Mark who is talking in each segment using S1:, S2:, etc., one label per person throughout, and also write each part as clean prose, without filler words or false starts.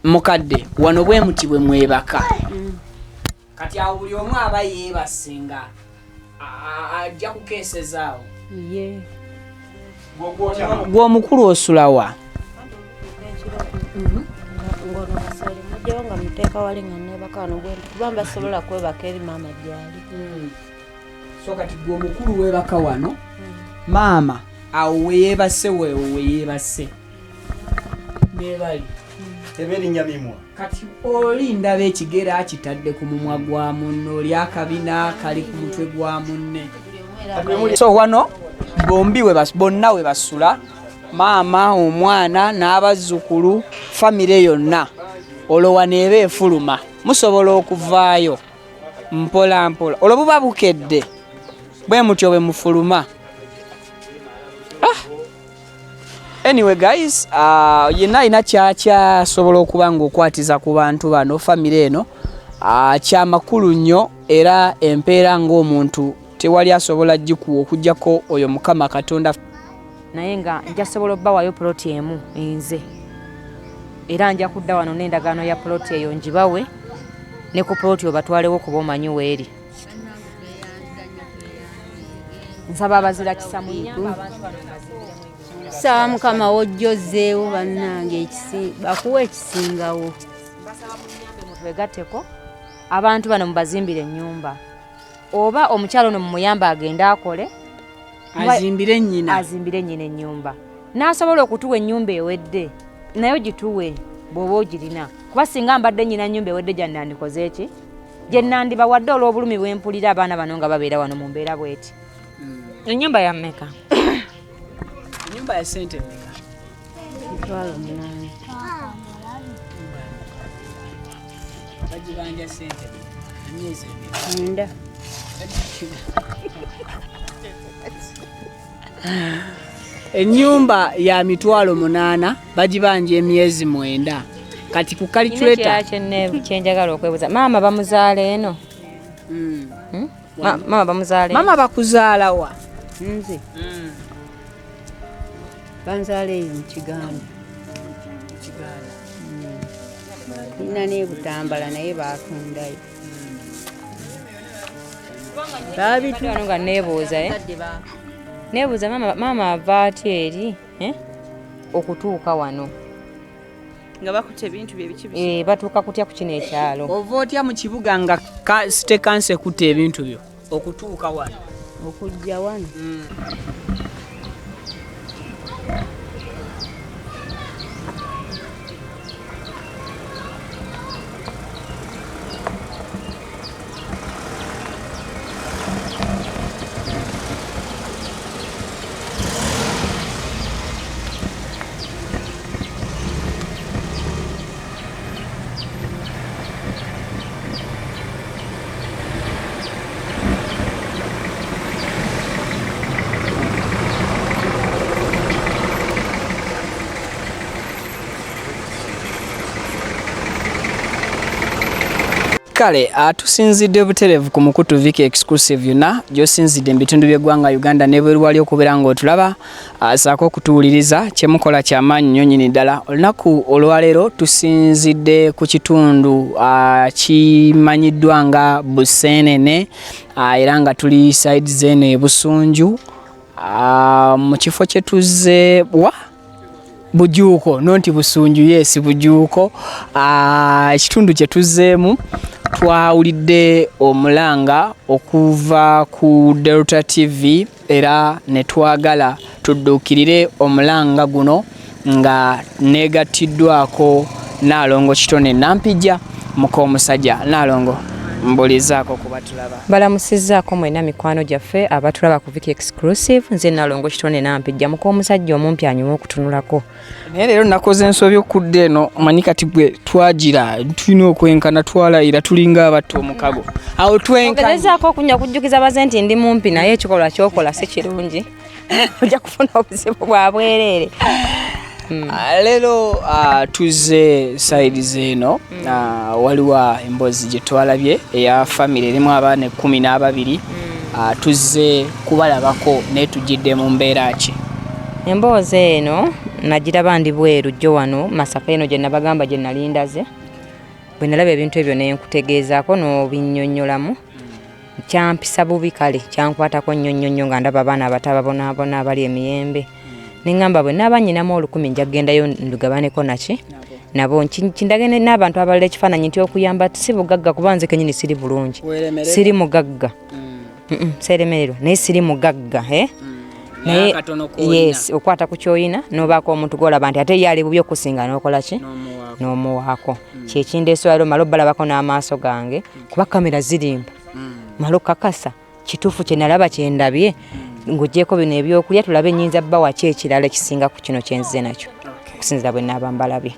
S1: Mukadde wano bwe muti bwe mwebaka. Kati awo buli omu aba yeebase nga ajja kukeesezaawo.
S2: Ye.
S1: Gwe omukulu osulawa?
S2: Ngono basali mujjawo nga muteeka wali nga neebaka wano bwe nti kuba mbasobola kwebaka eri maama gyali.
S1: So kati gwe omukulu weebaka wano, maama awo weyeebase weewo weyeebase nebali
S3: teberinnya mimwa.
S1: Kati oli ndaba ekigere akitadde ku mumwa gwa munne, oli akabina kali ku mutwe gwa munne. So wano bombi bonna we basula, maama, omwana n'abazzukulu, famire yonna. Olwo wano eba efuluma, musobola okuvaayo mpola mpola, olwo buba bukedde bwe mutyo bwe mufuluma. Anyway guys, yenna alina kyakyasobola okuba ng'okwatiza ku bantu bano, famire eno, kyamakulu nnyo era empeera ng'omuntu tewali asobola gikuwa okuggyako oyo Mukama Katonda.
S4: Naye nga njasobola obbawayo poloti emu nze, era nja kudda wano n'endagaano ya poloti eyo ngibawe, ne ku poloti obatwalewo kuba omanyi weeri. Nsaba abazira kisa munyambe abantu bano bazimbiremu ennyumba.
S2: Saba Mukama wojjozzeewo bannange, bakuwe ekisingawo.
S4: Mbasaba munyambe mutwegatteko, abantu bano mubazimbire ennyumba, oba omukyalo ono mumuyambe agende akole,
S1: azimbire nnyina,
S4: azimbire nnyina ennyumba, n'asobola okutuwa ennyumba ewedde nayo gituwe bw'oba ogirina, kuba singa mbadde nnyina nnyumba ewedde gyannandikoze eki gye nandibawadde olw'obulumi bwe mpulira abaana bano nga babeera wano mu mbeera bw'eti.
S5: Ennyumba ya mmeka?
S1: Ennyumba ya ssente mmeka?
S2: 8,000.
S1: Bagibanja ssente emyezi emeka?
S2: 9.
S1: Ennyumba ya 8,000 bagibanja emyezi 9. Kati ku calculator
S4: kyenjagala okwebuuza, maama bamuzaala eno? Maama bamuzaala eno?
S1: Maama bakuzaala wa?
S2: Nze. Banzaala eyo mu Kiganda. Nina n'ebutambala naye baatundayo.
S4: Baabitwala nga neebuuza, Neebuuza maama ava atya eri, okutuuka wano?
S6: Nga bakutte ebintu bye biki biki?
S4: Batuuka kutya ku kino ekyalo?
S1: Ova otya mu kibuga nga city council ekutte ebintu byo okutuuka wano?
S2: Okujja wano.
S1: Kale tusinzidde butereevu ku mukutu Vicky Exclusive yonna gy'osinzidde mu bitundu by'eggwanga Uganda ne bweru wali okubeera ng'otulaba, ssaako okutuwuliriza. Kye mukola kya maanyi nnyo nnyini ddala. Olunaku olwaleero tusinzidde ku kitundu kimanyiddwa nga Buseenene, era nga tuli side z'eno e Busunju, mu kifo kye tuzze wa Bujuuko, nonti Busunju, yes Bujuuko. Ekitundu kye tuzzeemu twawulidde omulanga okuva ku Delta TV era ne twagala tudduukirire omulanga guno nga neegattiddwako Nnaalongo Kitone Nampijja muk'omusajja. Nnaalongo, mbulizaako kuba tulaba.
S4: Balamusizzaako mwenna mikwano gyaffe abatulaba ku Vicky Exclusive. Nze Nnaalongo Kitone Nampijja muk'omusajja omumpi anyuma okutunulako.
S1: Naye leero nakoze ensobi okudda eno, omanyi kati bwe twagira tulina okwenkana, twalayira tulinga abatta omukago. Awo twenkanye.
S4: Ogezezaako okunya okujjukiza baze nti ndi mumpi, naye ekikolwa ky'okola si kirungi. Ojja kufuna obuzibu bwa bwereere.
S1: Leero tuzze side z'eno, waliwo emboozi gye twalabye eya famire erimu abaana 12. Tuzze kubalabako naye tujjidde mu mbeera ki?
S4: Emboozi eno nagiraba ndi bweru jjo wano Masaka eno gye nabagamba gye nali ndaze. Bwe nalaba ebintu ebyo ne nkutegeezaako n'obinnyonnyolamu. Kyampisa bubi kale kyankwatako nnyo nnyo nnyo nga ndaba abaana abato ababonaabona abali emiyembe. Ne ŋŋamba bwe naaba nnyinamu 1000 nja kugendayo ndugabaneko naki nabo kindage n'abantu abalala ekifaananyi nti okuyamba si bugagga kuba nze kennyini siri bulungi. Siri mugagga. Seeremererwa naye siri mugagga Naye yes, okwata ku ky'oyina n'obaako omuntu gw'olaba nti ate ye ali bubi okusinga n'okola ki? N'omuwaako. Kyekindeese olwaleero mmale obbalabako n'amaaso gange kuba kamera zirimba. Mmale okukakasa kituufu kye nalaba kye ndabye ng'oggyeko bino ebyokulya tulabe nnyinza bba waki ekirala ekisinga ku kino kye nzize nakyo okusinziira bwe naaba mbalabye.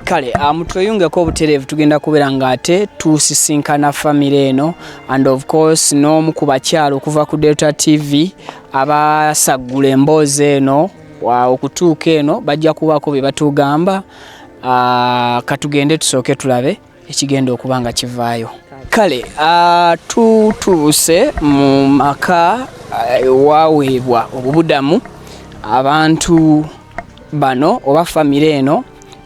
S1: Kale mutweyungeko obutereevu tugenda kubeera ng'ate tusisinkana famire eno and of course n'omu ku bakyala okuva ku Delta TV abasaggula emboozi eno okutuuka eno bajja kubaako bye batugamba. Katugende tusooke tulabe ekigenda okuba nga kivaayo. Kale tutuuse mu maka ewaweebwa obubudamu abantu bano oba famire eno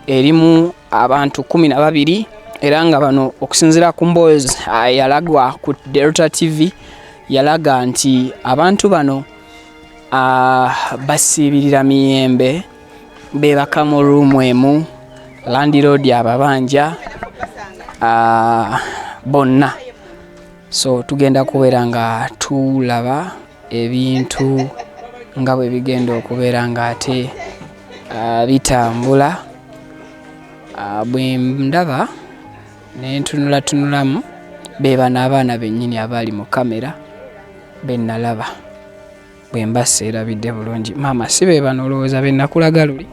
S1: erimu abantu 12 era nga bano okusinziira ku mboozi yalagwa ku Delta TV yalaga nti abantu bano basiibirira miyembe, beebaka mu ruumu emu, landiroodi ababanja bonna. So tugenda kubeera nga tulaba ebintu nga bwe bigenda okubeera ng'ate bitambula. Bwe ndaba ne ntunulatunulamu be bano abaana bennyini abaali mu kamera be nalaba. Bwe mba seerabidde bulungi. Maama si be bano olowooza be nakulaga luli?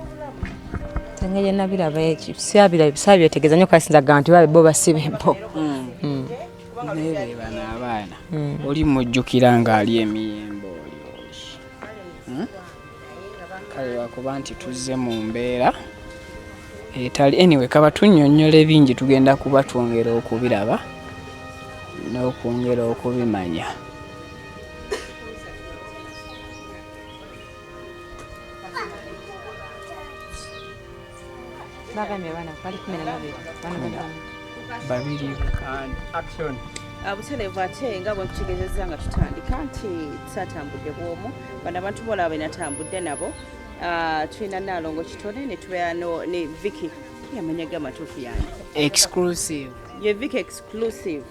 S4: Engeri gye nabiraba ekyo saabyetegeeza nnyo kale sinza kugamba nti babe bo basibe bo.
S1: Naye be bano abaana oli mujjukira ng'ali emiyembe oli oli. Kale lwakuba nti tuzze mu mbeera etali anyway kaba tunnyonnyola ebingi tugenda kuba twongera okubiraba n'okwongera okubimanya.
S4: Bagambye abaana bali 12. Bano bali
S1: babiri and action.
S6: Butereevu ate nga bwe nkutegeezezza nga tutandika nti saatambudde bw'omu bano abantu bolaba be natambudde nabo. Tulina Nnaalongo Kitone ne tubeera ne Vicky yamanya ge amatuufu yange
S1: exclusive
S6: ye Vicky exclusive.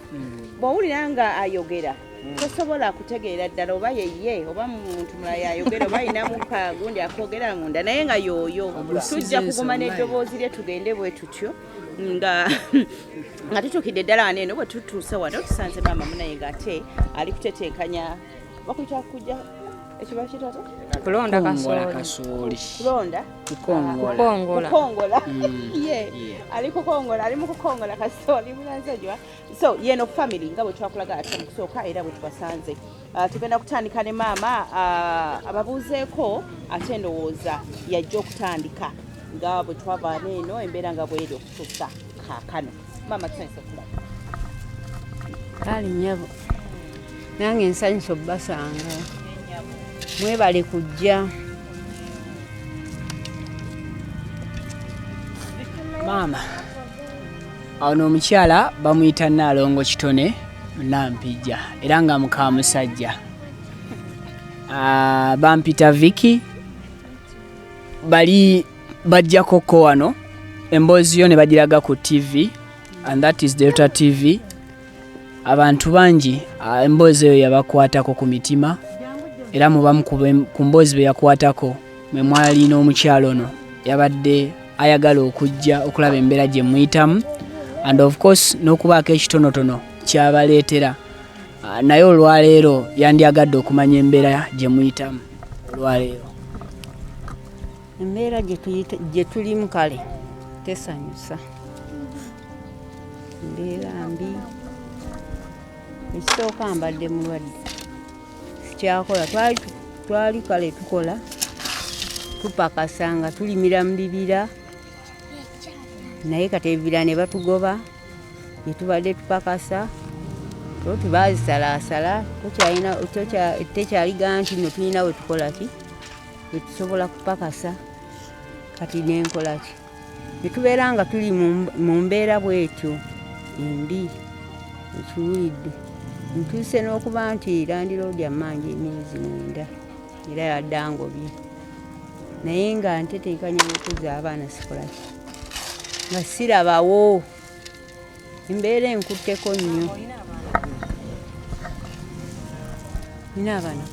S6: Bw'owulira nga ayogera tosobola kutegeera ddala oba yeye oba muntu mulala yayogera oba ayinamu kagundi akoogera munda naye nga yooyo. Tujja kuguma n'eddoboozi lye tugende bwe tutyo nga tutuukidde ddala wano eno. Bwe tutuuse wano tusanze maama munaye ng'ate ali kutetenkanya bakuyita kujja ekiba kitata
S4: kulonda kasooli.
S6: Kulonda
S1: kukongola.
S6: Kukongola. Ye ali kukongola, ali mu kukongola kasooli mulanzajwa. So yeno family nga bwe twakulaga ate mu kusooka era bwe tubasanze. Tugenda kutandika ne maama ababuuzeeko ate ndowooza yajja okutandika nga bwe twava eno embeera nga bweri okutuusa kaakano. Maama tusanyuse okulaba.
S2: Kale nnyabo, nange nsanyuse obbasanga. Mwebale kujja.
S1: Maama, ono omukyala bamuyita Nnaalongo Kitone Nampijja era nga muka musajja. Bampita Vicky. Bali bajjako ko wano emboozi yo ne bagiraga ku TV and that is Delta TV. Abantu bangi emboozi eyo yabakwatako ku mitima era mubamu ku mboozi be yakwatako mwe mwali n'omukyalo ono yabadde ayagala okujja okulaba embeera gye muyitamu and of course n'okubaako ekitonotono kyabaleetera. Naye olwaleero yandyagadde okumanya embeera gye muyitamu olwaleero.
S2: Embeera gye tulimu kale tesanyusa. Embeera mbi. Ekisooka mbadde mulwadde. Sikyakola, twali kale tukola.
S7: Tupakasa nga tulimira mu bibira, naye kati ebibira ne batugoba, ne tubadde tupakasa, tubazisalaasala, tekyaliga nti nno tulina we tukola ki, we tusobola kupakasa, kati nenkola ki. Ne tubeera nga tuli mu mbeera bw'etyo embi, ekiwulidde. Ntuuse n'okuba nti landiroodi ammanja emyezi 9 era yadde angobye. Naye nga ntetenkanya okukuza abaana sikola ki, nga sirabawo, embeera enkutteko nnyo. Nina abaana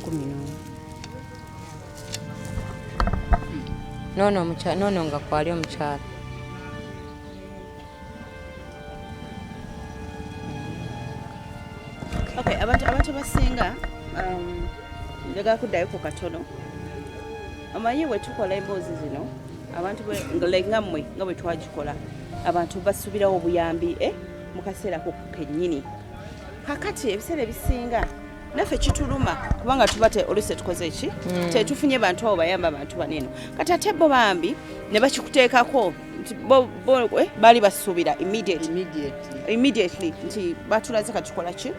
S7: 11.
S5: Noono nga kwali omukyala.
S6: Okay, abantu abasinga njagala kuddayo ku katono. Omanyi bwe tukola emboozi zino, abantu nga mmwe nga bwe twagikola, abantu basuubirawo obuyambi mu kaseera ko kennyini. Kakati ebiseera ebisinga naffe kituluma kubanga tuba oluusi tetukoze ki, tetufunye bantu abo bayamba abantu baneno. Kati ate bo bambi ne bakikuteekako nti bo baali basuubira immediately nti batulaze katukola ki,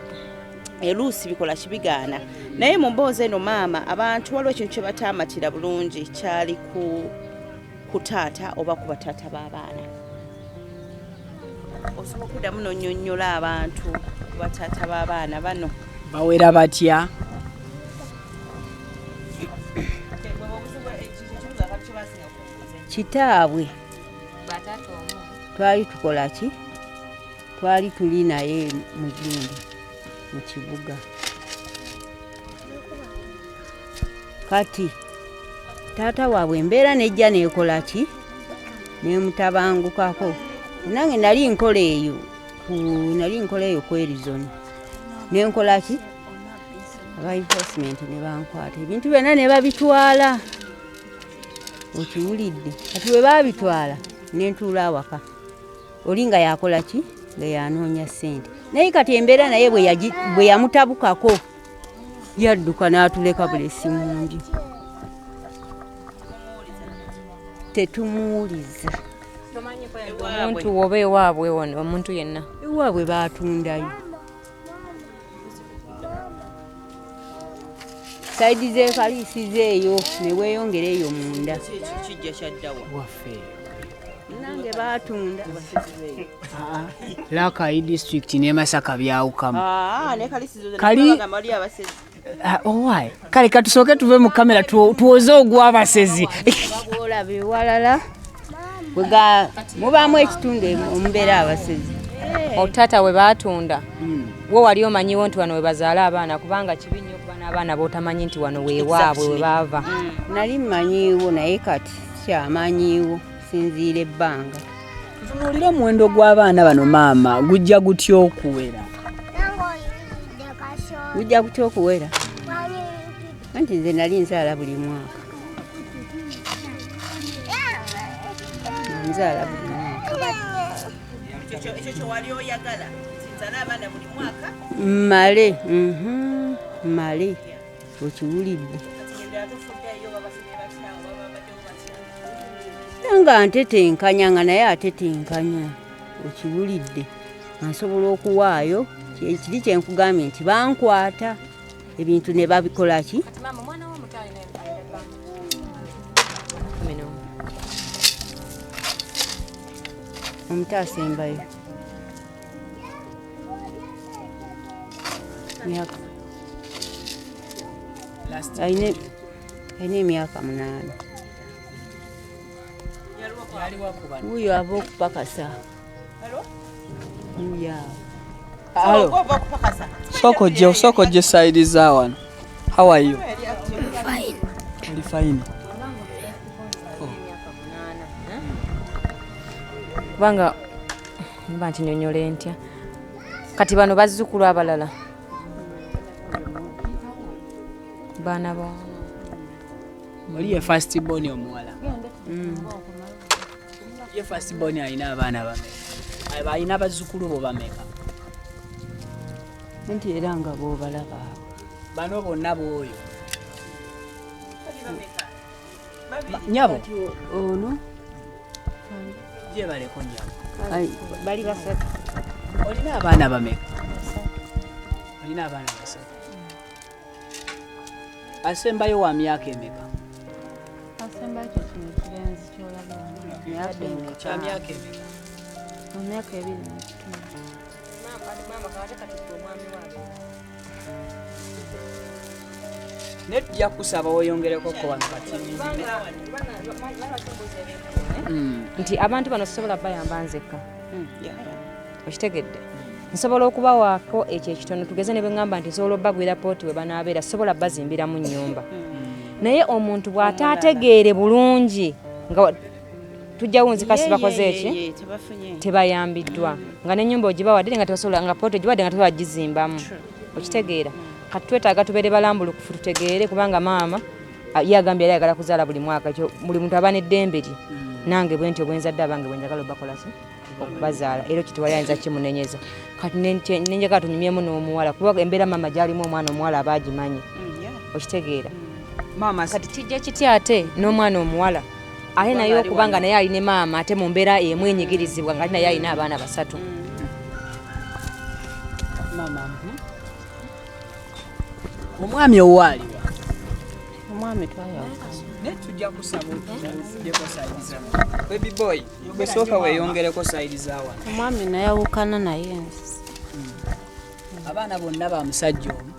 S6: eluusi bikola kibigaana. Naye mu mboozi eno maama, abantu waliwo ekintu kye bataamatira bulungi, kyali ku taata oba ku bataata b'abaana. Osobola okuddamu n'onnyonnyola abantu ku bataata b'abaana bano
S1: bawera batya?
S7: Kitaabwe twali tukola ki, twali tuli naye mu gundi mu kibuga. Kati taata waabwe embeera nejja neekola ki, neemutabangukako. Nange nali nkola eyo ku Erizoni, nenkola ki, aba enforcement ne bankwata ebintu byonna ne babitwala. Okiwulidde? Kati bwe baabitwala nentuula awaka, oli nga yakola ki, nga yanoonya ssente. Naye kati embeera naye bwe yamutabukako yadduka n'atuleka bulesi mu nju. Tetumuwuliza.
S5: Omuntu oba ewaabwe wano, omuntu yenna
S7: ewaabwe baatundayo. Saidi z'ekaliisizo eyo ne weeyongera eyo munda.
S6: Kijja kyaddawa
S1: waffe
S7: nange baatunda.
S1: Lakayi district ne Masaka byawukamu.
S6: Kali
S1: owai kale katusooke tuve mu kamera tuwoze ogw'abasezi.
S7: Olaba ewalala mubaamu ekitundu omubeera abasezi.
S5: Otaata we baatunda, wo wali omanyiwo nti wano we bazaala abaana, kubanga kibi nnyo okuba n'abaana b'otamanyi nti wano weewaabwe we baava.
S7: Nali mmanyiiwo naye kati sikyamanyiiwo, sinziira ebbanga.
S1: Tutunuulire omuwendo gw'abaana bano maama, gujja gutya okuwera?
S7: Gujja gutya okuwera? Anti nze nali nzaala buli mwaka. Nzaala buli mwaka.
S6: Ekyo kye wali oyagala, nzaala abaana buli mwaka?
S7: Mmale, mmale, okiwulidde. Nga ntetenkanya nga naye atetenkanya, okiwulidde. Nga nsobola okuwaayo, kiri kye nkugambye nti bankwata ebintu ne babikola ki? Omuto asembayo. Alina emyaka 8. Wuuyo ava okupakasa. Wuuyo awo.
S1: Sooka ojje sayidi za wano. How are you?
S8: Fine.
S1: Oli fine?
S5: Kubanga mba nkinyonyola ntya. Kati bano bazzukulu abalala baana ba
S1: oli ye first born omuwala. Ye first born alina abaana bameka? Alina bazzukulu bo bameka?
S7: Nti era nga b'obalaba abo.
S1: Bano bonna b'oyo. Nyabo
S7: ono
S1: gyebaleko nyabo.
S6: Bali basatu.
S1: Olina abaana bameka? Olina abaana basatu. Asembayo wa myaka emeka?
S2: Asembayo kino kirenzi kyolaba wano.
S1: Kya myaka emeka?
S2: Mu myaka 2.5.
S1: Naye tujja kusaba weeyongereko ko wano kati.
S5: Nti abantu bano sobola bayamba nzekka. Okitegedde? Nsobola okubawaako ekyo ekitono tugeze ne bwe ŋŋamba nti nsobola obbagwira pooti we banaabeera sobola bazimbiramu nnyumba. Naye omuntu bw'ataategeere bulungi nga tujja wunzika si bakoze eki tebayambiddwa nga n'ennyumba ogibawadde nga tebasobola nga pooti ogibawadde nga tebasobola gizimbamu. Okitegeera? Kati twetaaga tubeere balambulukufu tutegeere kubanga maama ye agambye yali ayagala kuzaala buli mwaka ekyo buli muntu aba n'eddembe lye. Nange bwe ntyo bwe nzadde abange bwe njagala obakola ki okubazaala era ekyo tewali ayinza kimunenyeza. Kati nenjagala tunyumyemu n'omuwala kuba embeera maama gy'alimu omwana omuwala aba agimanyi. Okitegeera? Kati kijja kitya ate n'omwana omuwala ate naye okuba nga naye ali ne maama ate mu mbeera emu enyigirizibwa nga naye alina abaana basatu.
S1: Omwami owaaliwa?
S2: Omwami twayawukana.
S1: Naye tujja kusaba otugyeko sayidi za baby boy gwe sooka weeyongereko sayidi za wano.
S2: Omwami nayawukana naye nze.
S1: Abaana bonna ba musajja omu.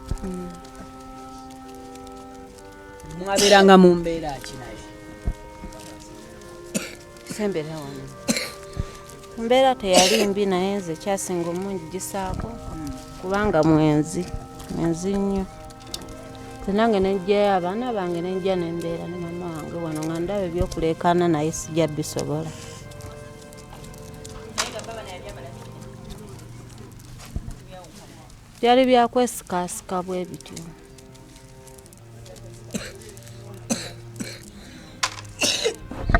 S1: Mwabeeranga mu mbeera ki naye?
S2: Sembera wano. Mbeera teyali mbi naye nze kyasinga omungigisaako kubanga mwenzi nnyo. Nange nenjjayo abaana bange nenjja nembeera ne maama wange wano nga ndaba ebyokuleekaana naye sijja bisobola. Byali byakwesikasika bwe bityo.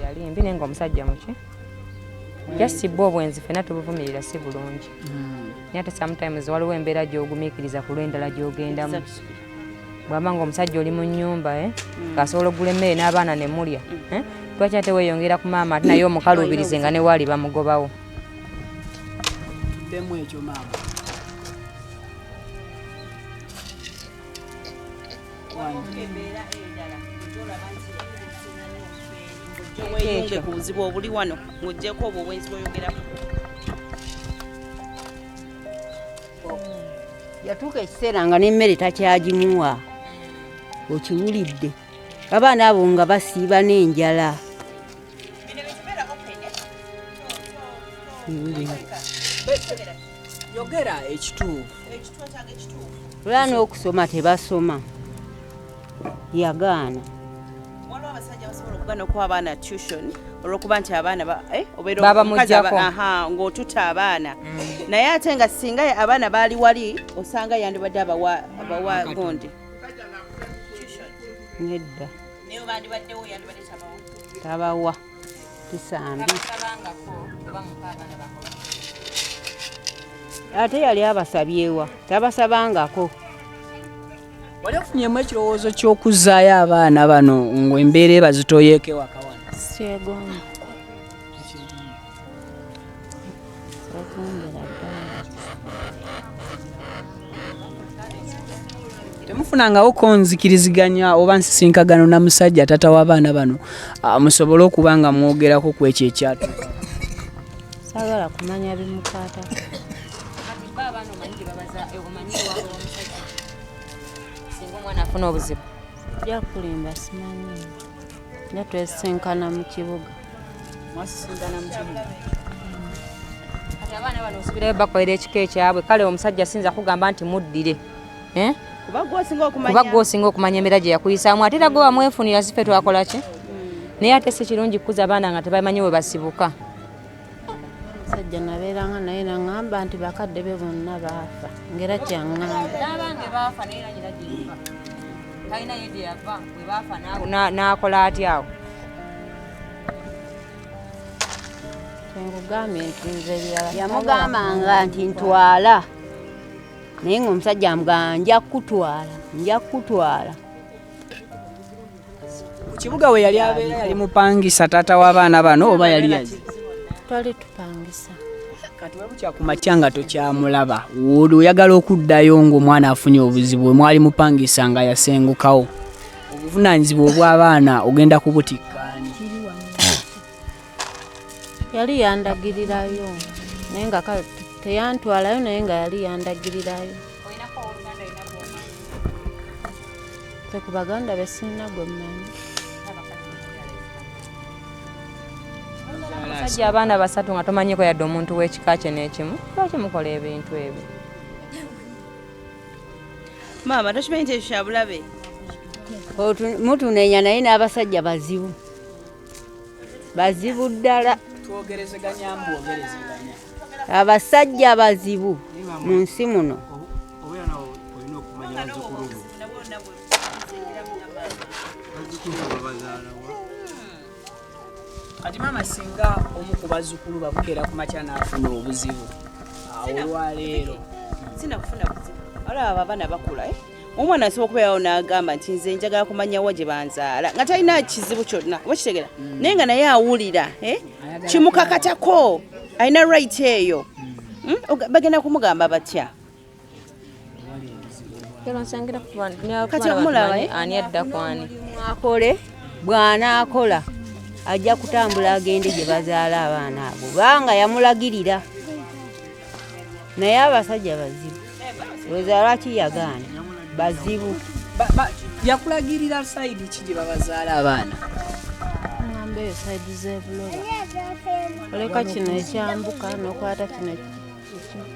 S5: Yali mbi naye ng'omusajja muki? Just bwo obwenzi ffenna tubuvumirira si bulungi. Naye ate sometimes waliwo embeera gy'ogumiikiriza ku lw'endala gy'ogendamu. Bw'aba ng'omusajja oli mu nnyumba ng'asobola okugula emmere n'abaana ne mulya lwaki ate weeyongera ku maama ate naye omukaluubirize nga ne waali bamugobawo.
S1: Tuddemu ekyo maama.
S6: Weeyunge ku buzibu obuli wano ng'oggyeko obwo obwenzi bw'oyogerako.
S7: Yatuuka ekiseera nga n'emmere takyagimuwa. Okiwulidde. Abaana abo nga basiiba n'enjala.
S1: Yogera ekituufu.
S7: Olwa n'okusoma tebasoma. Yagaana.
S6: Waliwo abasajja abasobola okugaana okuwa abaana tuition olw'okuba nti abaana
S5: Babamuggyako.
S6: ng'otutta abaana. Naye ate nga singa abaana baali wali osanga yandibadde abawa gundi.
S7: Nedda.
S6: Naye bandibaddewo yandibadde tabawa.
S7: Tabawa. Kisambi. Ate yali abasabyewa tabasabangako.
S1: Wali ofunyemu ekirowoozo ky'okuzzaayo abaana bano ng'embeera ebazitoyeeko ewaka wano?
S2: Syegomba. Syegombera ddala.
S1: Temufunangawo ko nzikiriziganya oba nsisinkagano na musajja taata w'abaana bano musobole okuba nga mwogerako ku ekyo ekyatuuka?
S2: Saagala kumanya bimukwatako.
S5: Kati bo abaana omanyi gye babaza omanyi ewaabwe w'omusajja singa omwana afuna obuzibu.
S2: Sijja kulimba simanyi. Nga twesisinkana mu kibuga.
S1: Mwasisinkana mu kibuga?
S5: Kati abaana bano osubirayo bakolera ekika ekyabwe kale omusajja siyinza kugamba nti muddire.
S6: Kuba
S5: Kuba ggwe osinga okumanya embeera gye yakuyisaamu ate era gwe wamwefunira si ffe twakola ki? Naye ate si kirungi kukuza abaana nga tebamanyi we basibuka.
S2: Omusajja nabeeranga naye naŋŋamba nti bakadde be bonna baafa ng'era kyaŋŋamba.
S5: N'abange baafa naye era nyina gye yava. Talina ye gye yava bwe baafa n'akola atya awo?
S2: Nkugambye nti nze ebirala
S7: Yamugambanga nti ntwala. Naye ng'omusajja amugamba nja kukutwala, nja kukutwala.
S1: Kibuga we yali abeera yali mupangisa taata w'abaana bano oba yali yazi?
S2: Twali tupangisa.
S1: Kati webukya ku makya nga tokyamulaba, olwo oyagala okuddayo ng'omwana afunye obuzibu, we mwali mupangisa nga yasengukawo, obuvunaanyizibwa obw'abaana ogenda kubutikka ani?
S2: Yali yandagirirayo naye nga kale teyantwalayo, naye nga yali yandagirirayo. Nze ku baganda be sirina gwe mmanyi.
S5: Omusajja abaana basatu nga tomanyiko yadde omuntu w'ekika kye n'ekimu, lwaki mukola ebintu ebyo?
S6: Maama, tokimanyi nti ekyo kyabulabe?
S7: Mutunenya naye n'abasajja bazibu, bazibu ddala.
S1: Twogerezeganya mbwogerezeganya.
S7: Abasajja bazibu mu nsi muno.
S3: Obeera nawe olina okumanya bazzukulu bo. Bazzukulu bo babazaala wa?
S1: Kati maama, singa omu ku bazzukulu babukeera ku makya n'afuna obuzibu awo olwaleero?
S6: Sinakufuna buzibu. Olaba abaana bakula, eh? Omwana asobola okubeerawo n'agamba nti nze njagala kumanya wa gye banzaala, nga talina kizibu kyonna, oba kitegeera, naye nga naye awulira, eh?
S1: Ayagala.
S6: Kimukakatako, alina right eyo. Bagenda kumugamba batya? Kati omulaba, eh?
S5: Ani adda ku ani?
S7: Akole bw'anaakola ajja kutambula agende gye bazaala abaana abo, banga yamulagirira. Naye abasajja bazibu, olowooza lwaki yagaana? Bazibu.
S1: Yakulagirira side ki gye babazaala abaana?
S2: Ngamba eyo side z'ebuloba, oleka kino ekyambuka n'okwata kino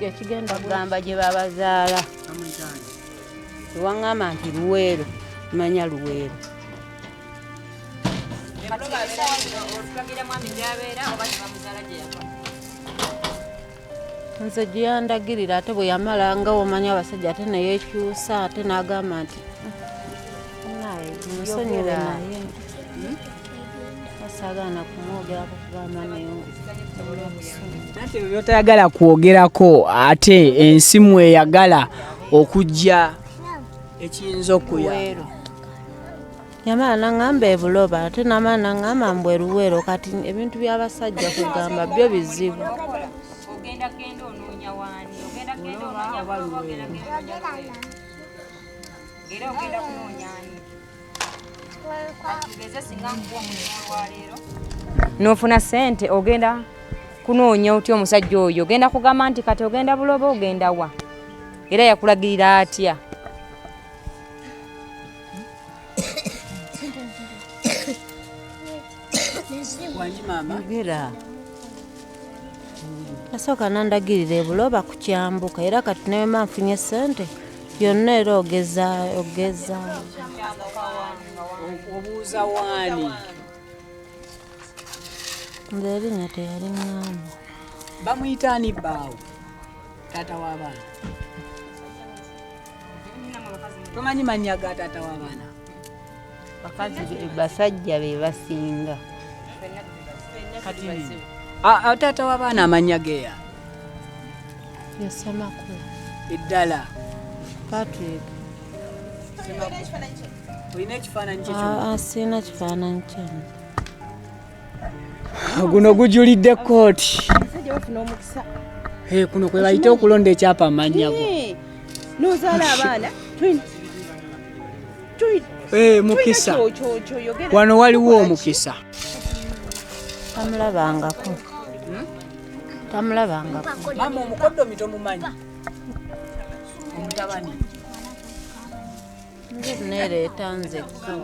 S2: ekigenda.
S7: Gamba gye babazaala. Ewaŋŋamba nti Luweero, manya Luweero.
S5: Otulagira mwami gyabeera oba gyebamuzaala gye yava?
S2: Nze gye yandagirira, ate bwe yamala nga womanya abasajja, ate neyekyusa, ate n'agamba nti naye nsonyiwe, naye asaagaana kumwogerako kugamba naye.
S1: Ate ebyo byotayagala kwogerako, ate ensi mweyagala okujja ekiyinza okuyamba.
S7: Luweero.
S2: Yamala naŋŋamba ebuloba, ate namala naŋŋamba mbu eruweero. Kati ebintu by'abasajja kugamba byo bizibu.
S5: Ogenda genda onoonya waani? Ogenda genda onoonya Buloba, ogenda genda onoonya Luweero, era ogenda kunoonya ani? Tugeze singa nkuwa omulimu olwaleero n'ofuna ssente, ogenda kunoonya otya omusajja oyo? Ogenda kugamba nti kati ogenda Buloba, ogenda wa? Era yakulagirira atya?
S1: Wangi maama?
S7: Yogera.
S2: Nasooka nandagirira ebuloba ku kyambuka, era kati newema nfunye ssente yonna, era ogeza ogeza.
S1: Obuuza waani?
S2: Nze erinnya teyali ŋŋamba.
S1: Bamuyita ani bbaawo, taata w'abaana? Tomanyi mannya ga taata w'abaana?
S7: Bakazi basajja be basinga.
S1: Kati taata w'abaana amannya geya?
S2: Yasemakula.
S1: Eddala?
S2: Patrick.
S1: Olina ekifaananyi kye?
S2: Ah, sirina kifaananyi kyange.
S1: Guno gujulidde kooti.
S6: Abasajja bafuna omukisa.
S1: Eh, kuno kwe bayita okulonda ekyapa amannya go.
S6: Nozaala abaana
S1: Eh, mukisa.
S6: Kyoyogera.
S1: Wano waliwo omukisa.
S2: Tamulabangako, tamulabangako.
S1: Maama, omukoddomi tomumanyi, omutabani?
S2: Nze neereeta nzekka,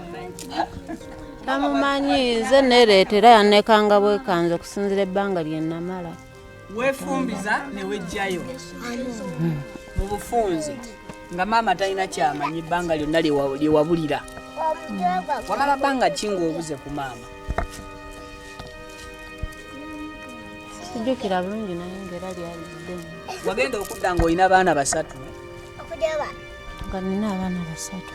S2: tamumanyi. Nze neereeta era yanekanga bwekanze okusinzira ebbanga lye namala.
S1: Weefumbiza ne wejjayo mu bufunze nga maama talina kyamanyi, ebbanga lyonna lye wabulira. Wamala bbanga ki ng'obuze ku maama?
S2: Sijjukira bulungi, naye ngaera lyali ddene.
S1: Wagenda okudda ng'olina baana basatu?
S2: Nga nina abaana basatu.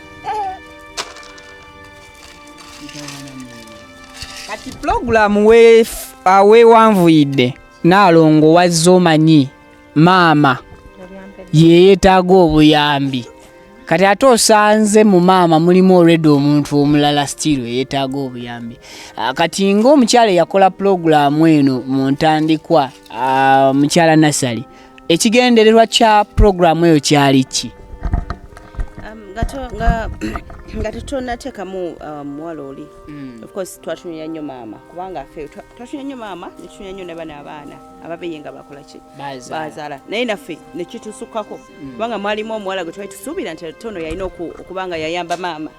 S1: Kati pulogulaamu weewanvuyidde, Naalongo, wazze omanyi maama yeyeetaaga obuyambi. Kati ate osanze mu maama mulimu already omuntu omulala still eyeetaaga obuyambi. Kati ng'omukyala eyakola pulogulaamu eno mu ntandikwa, mukyala Nassali, ekigendererwa kya pulogulaamu eyo kyali ki?
S6: Nga tetunateekamu muwala oli, of course twatunulira nnyo maama, kubanga ffe twatunulira nnyo maama, netutunulira nnyo ne bano abaana ababeye nga bakola ki, bazaala, naye naffe nekitusukkako, kubanga mwalimu omuwala gwe twali tusuubira nti tono yalina okuba nga yayamba maama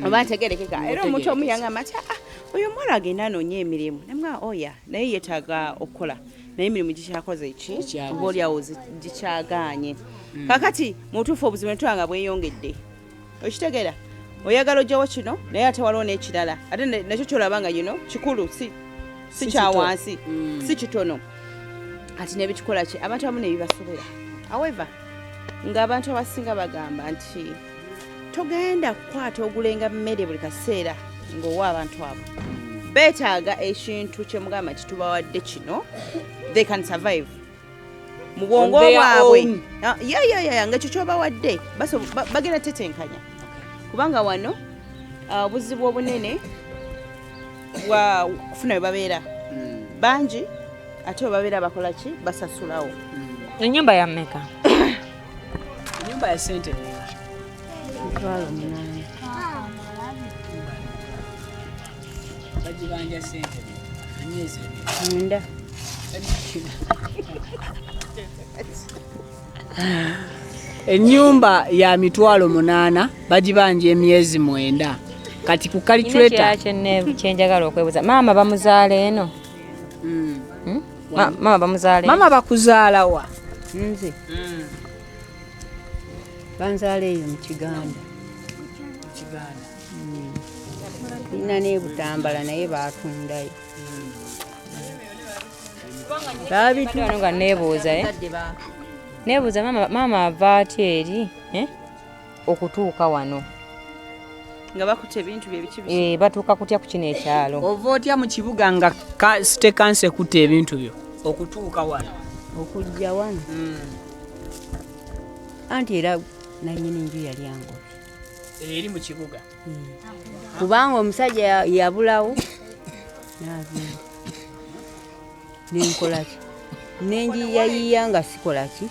S6: oba ntegerekeka. Era omuntu omu yangamba nti oyo omuwala agenda anoonya emirimu, nemwa oya naye yeetaaga okukola, naye emirimu gikyakoze ki, oba oliawo gikyagaanye. Kakati mutuufu obuzibu netulaba nga bweyongedde, okitegeera, oyagala ojjawo kino naye ate waliwo n'ekirala, ate nakyo kyolaba nga yino kikulu, si kya wansi, si kitono, ati nebikikola ki, abantu abamu nebibasobera. However, ng'abantu abasinga bagamba nti togenda kukwata ogulenga mmere buli kaseera ng'owa abantu abo, beetaaga ekintu kyemugamba nti tubawadde kino, they can survive mu bwongo bwabwe. Ya, nga ekyo kyobawadde bagenda tetenkanya, kubanga wano obuzibu obunene bwa kufuna we babeera bangi, ate we babeera bakola ki, basasulawo.
S5: Ennyumba ya mmeka?
S1: Ennyumba ya sente
S7: 8,000.
S1: Bagibanja sente emyezi?
S7: 9.
S1: Ennyumba ya 8,000, bagibanja emyezi 9. Kati ku calculator.
S5: Kyenjagala okwebuuza, maama bamuzaala eno? Maama bamuzaala?
S1: Maama bakuzaala wa?
S7: Nze banzaala eyo mu Kiganda, nina n'ebutambala, naye batundayo.
S5: Wano nga neebuuza, neebuuza maama ava atya eri okutuuka wano?
S6: Nga bakuta ebintu bye biki?
S5: Batuuka kutya ku kino ekyalo?
S1: Ova otya mu kibuga nga city council ekutta ebintu byo okutuuka wano?
S7: Okujja wano, anti era nanyini nju yali angobye.
S1: Eri mu kibuga?
S7: Kubanga omusajja yabulawo n'agenda, nenkolaki, nenjiyayiya nga sikolaki,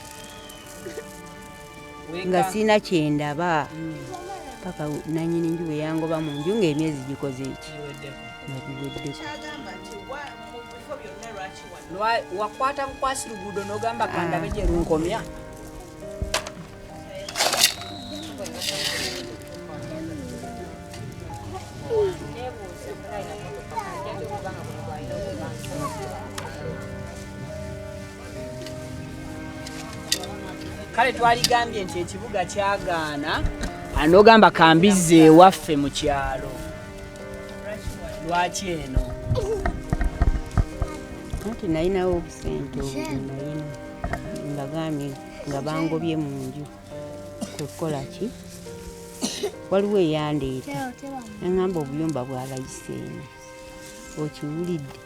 S7: nga sirina kyendaba, paka nanyini nju bwe yangoba mu nju ng'emyezi gikoze eki, nga giweddeko.
S1: Wakwata bukwasi luguudo n'ogamba kandabe gye lunkomya? Kale twaligambye nti ekibuga kyagaana, anogamba kambizze ewaffe mu kyalo. Lwaki eno?
S7: Anti nalinawo obusente obwo nalina, mbagambye nga bangobye mu nju, kwekukola ki, waliwo eyandeeta naŋŋamba obuyumba bwalayise eno, okiwulidde,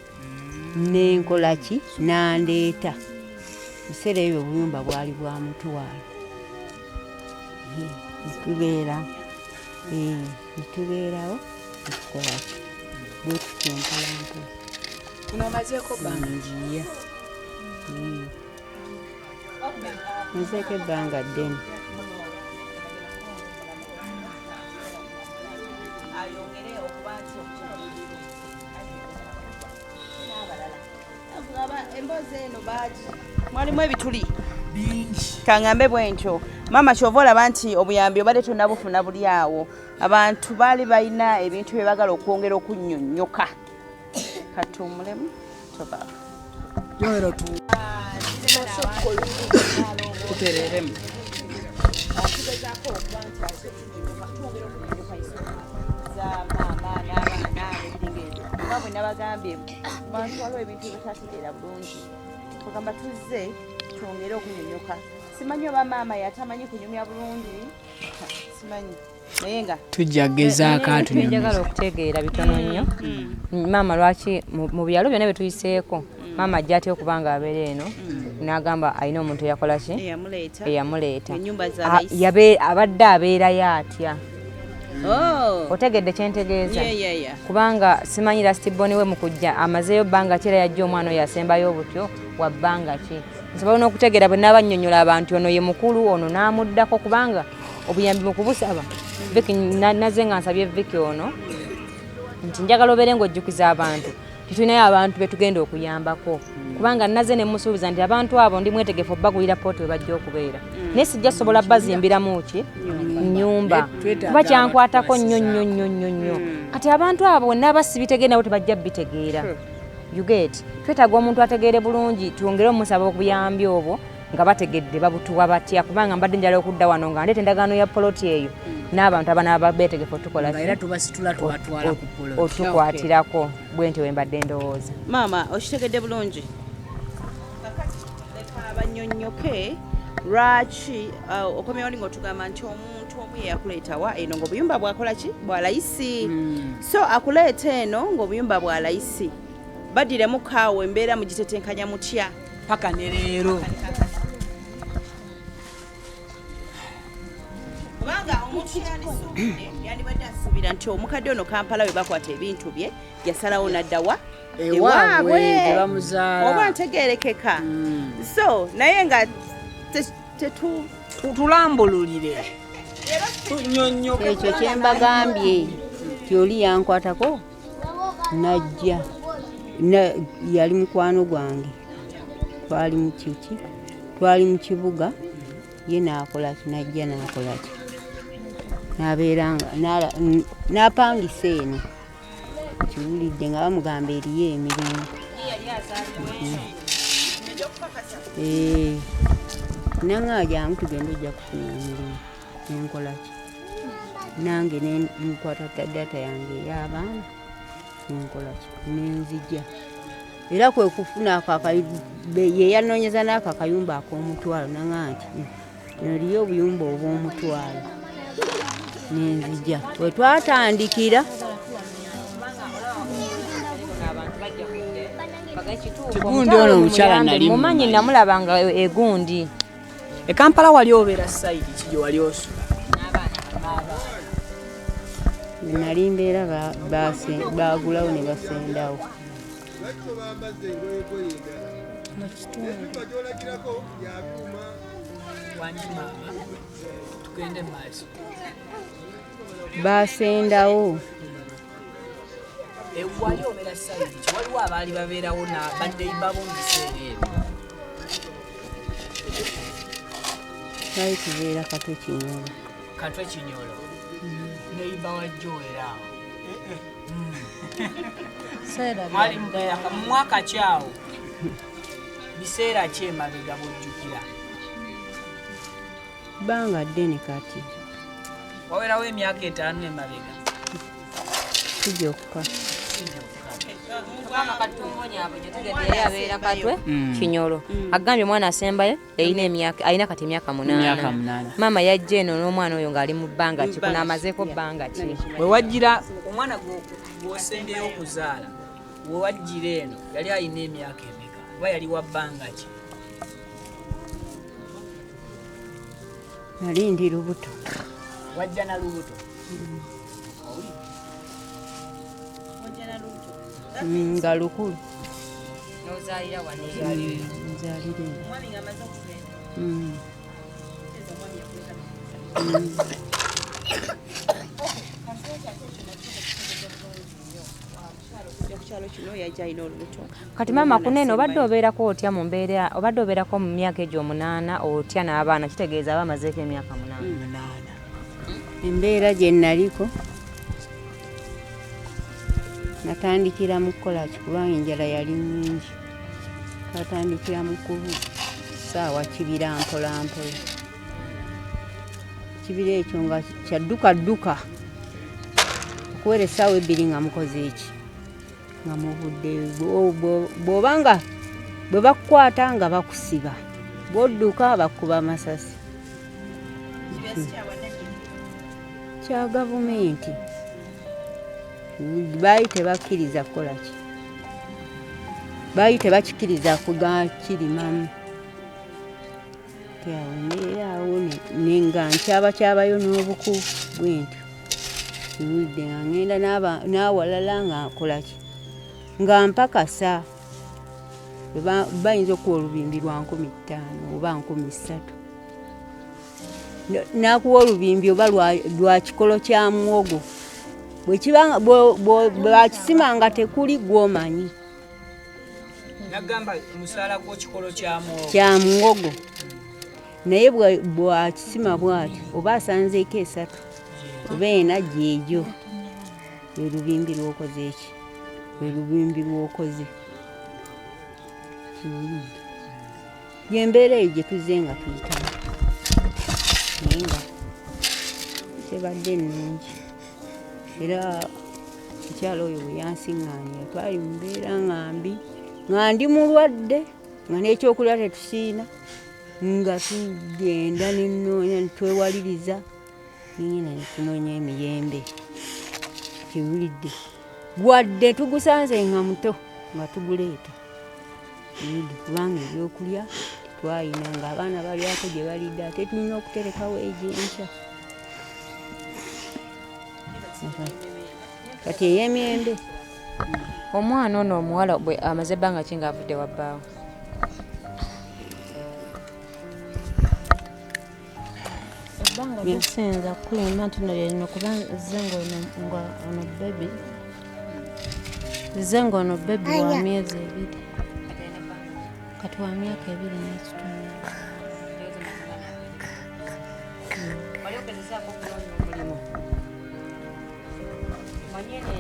S7: nenkola ki, nandeeta. Biseera ebyo obuyumba bwali bwa 5,000. Netubeera, netubeerawo, netukola ki, bwetutyo mpolampola.
S1: Kuno omazeeko bbanga?
S7: Njiya mazeeko ebbanga ddene.
S6: Ayongere okuba nti emboozi eno baagi mwalimu ebituli
S1: bingi.
S6: Kaŋŋambe bwe ntyo, maama, kyova olaba nti obuyambi obadde tonnabufuna buli awo, abantu baali balina ebintu bye bagala okwongera okunnyonnyoka. Katuwummulemu tobaako.
S1: Yowero, tutereremu.
S6: Tugezaako okuba nti ate twongera okunnyonnyoka ensonga za maama n'abaana n'ebiringa ebyo, kuba bwe nabagambye bantu waliwo ebintu ebitategeera bulungi, kugamba tuzze twongere okunyonyoka. Simanyi oba maama yatamanyi kunyumya bulungi, simanyi, naye nga
S1: Tujja gezaako.
S5: Njagala
S1: atunyumiza.
S5: Okutegeera bitono nnyo, maama, lwaki mu byalo byonna bye tuyiseeko? Maama ajja atya okuba nga abeera eno n'agamba alina omuntu eyakola ki
S6: Eyamuleeta.
S5: Eyamuleeta.
S6: Ennyumba za layisi.
S5: Abadde abeerayo atya?
S6: Oh.
S5: Otegedde kyentegeeza?
S6: Yeah, yeah, yeah.
S5: Kubanga simanyi last born we mu kujja amazeeyo bbanga ki, era yajja omwana oyo asembayo obutyo wa bbanga ki. Nsobola n'okutegeera bwe naaba nnyonnyola abantu ono ye mukulu, ono n'amuddako, kubanga obuyambi mu kubusaba Vicky, naze nga nsabye Vicky ono nti njagala obeere ng'ojjukiza abantu titulinayo abantu be tugenda okuyambako, kubanga naze ne musuubiza nti abantu abo ndi mwetegefu obbagulira pooti we bajja okubeera, naye sijja sobola bazimbiramu ki nnyumba, kuba kyankwatako nnyo nnyo nnyo nnyo nnyo. Kati abantu abo bwe sibitegeera nabo tebajja bitegeera. You get? Twetaaga omuntu ategeere bulungi, twongere omusaba obuyambi obwo nga bategedde babutuwa batya, kubanga mbadde njala okudda wano nga ndeeta endagaano ya poloti eyo n'abantu abanaaba beetegefu otukola
S1: Nga era tubasitula tubatwala ku poloti.
S5: Otukwatirako bwe nti we mbadde ndowooza.
S6: Maama, okitegedde bulungi. Kakati leka abannyonnyoke lwaki okomyewo oli ng'otugamba nti omuntu omu ye yakuleetawa eno ng'obuyumba bwakola ki, bwa layisi. So akuleeta eno ng'obuyumba bwa layisi, baddiremu kaawo embeera mugitetenkanya mutya?
S1: Paka ne leero.
S6: Kubanga omuntu yandisuubidde, yandibadde asuubira nti omukadde ono Kampala we bakwata ebintu bye yasalawo n'addawa?
S1: Ewaabwe gye bamuzaala.
S6: Oba ntegerekeka? So naye nga tetu
S1: Tulambululire, tunyonnyoke.
S7: Ekyo kyembagambye nti oli yankwatako najja yali mukwano gwange, twali mu kiki, twali mu kibuga, ye n'akola ki, najja n'akola ki, n'abeera nga n'apangisa eno. Kiwulidde nga bamugamba eriyo emirimu. Nanga jangu tugende, ojja kufuna emirimu. Nenkola ki, nange nkwata data yange ey'abaana, nenkola ki, nenzija. Era kwe kufuna ako ye yanoonyeza n'ako akayumba ak'omutwalo, nanga nti eriyo obuyumba obw'omutwalo, nenzija we twatandikira.
S1: Tigundi ono omukyala nali
S5: mumanyi, namulabanga egundi.
S1: E Kampala wali obeera side ki gye wali osula?
S7: Nali mbeera baagulawo ne basendawo.
S1: Wangi maama, tugende mu maaso.
S7: Basendawo.
S1: Wali obeera side ki? Waliwo abaali babeerawo badde babo mu biseera ebyo?
S7: Twali tubeera Katwe Kinyolo.
S1: Katwe Kinyolo, neiba wajjo era awo. Mwali mubeera mu mwaka kyawo, biseera ki emabega bwojjukira?
S7: Bbanga ddene kati.
S1: Wawerawo emyaka 5 emabega.
S7: Sijokka.
S5: Yali abeera Katwe Kinyolo. Agambye omwana asembayo yalina emyaka, alina kati emyaka
S1: Emyaka
S5: 8.
S1: 8.
S5: Maama yajja eno n'omwana oyo ng'ali mu bbanga ki? Kuno amazeeko bbanga ki?
S1: We wajjira omwana gw'osembyeyo okuzaala, we wajjira eno yali alina emyaka emeka oba yali wa bbanga ki?
S7: Nali ndi lubuto.
S1: Wajja na lubuto?
S7: Nga lukulu.
S5: N'ozaalira wano?
S7: Nzaalira eno.
S6: Omwami ng'amaze okugenda?
S7: Mm.
S6: Ku kyalo kino yajja alina olubuto.
S5: Kati maama, kunene obadde obeerako otya mu mbeera, obadde obeerako mu myaka egyo 8 otya n'abaana? Kitegeeza aba amazeeko emyaka 8.
S1: 8.
S7: Embeera gye naliko, natandikira mu kukola ki, kubanga enjala yali nnyingi. Twatandikira mu kusaawa kibira mpola mpola. Ekibira ekyo nga kyadduka dduka, okuwera essaawa 2 nga mukoze eki, nga muvuddeyo. Bw'oba nga bwe bakukwata nga bakusiba, bw'odduka bakuba amasasi. Kya gavumenti, baali tebakkiriza kukola ki. Baali tebakikiriza kugakirimamu. Awo mbeera awo nga nkyabakyabayo n'obuku bwentyo. Kiwulidde nga ngenda n'awalala nga nkola ki? Nga mpakasa. Bayinza okuwa olubimbi lwa 5,000 oba 3,000. Nakuwa olubimbi oba lwa kikolo kya muwogo. Bwe bakisima nga tekuli gw'omanyi.
S1: Nagamba musaala gw'ekikolo kya muwogo.
S7: Kya muwogo. Naye bw'akisima bw'atyo oba asanzeeko 3 oba 4 gyegyo. Lwe lubimbi lw'okoze eki? Lwe lubimbi lw'okoze. Y'embeera eyo gye tuzze nga tuyitamu. Naye nga tebadde nnungi. Era omukyala oyo bwe yansiŋŋaanya twali mu mbeera nga mbi, nga ndi mulwadde, nga n'ekyokulya tetusiina, nga tugenda ne nnoonya ne twewaliriza, ngenda ne tunoonya emiyembe. Kiwulidde. Wadde tugusanze nga muto nga tuguleeta. Kubanga ebyokulya tetwalina, ng'abaana balyako gye balidde ate tulina okuterekawo egy'enkya. Kati ey'emiyembe.
S5: Omwana ono omuwala bwe amaze ebbanga ki ng'avudde wa bbaawe?
S2: Ebbanga lisinza kukulema nti nno lyerino kuba nze ng'ono bebi. Nze ng'ono bebi wa myezi 2. Kati wa myaka 2 n'ekitundu.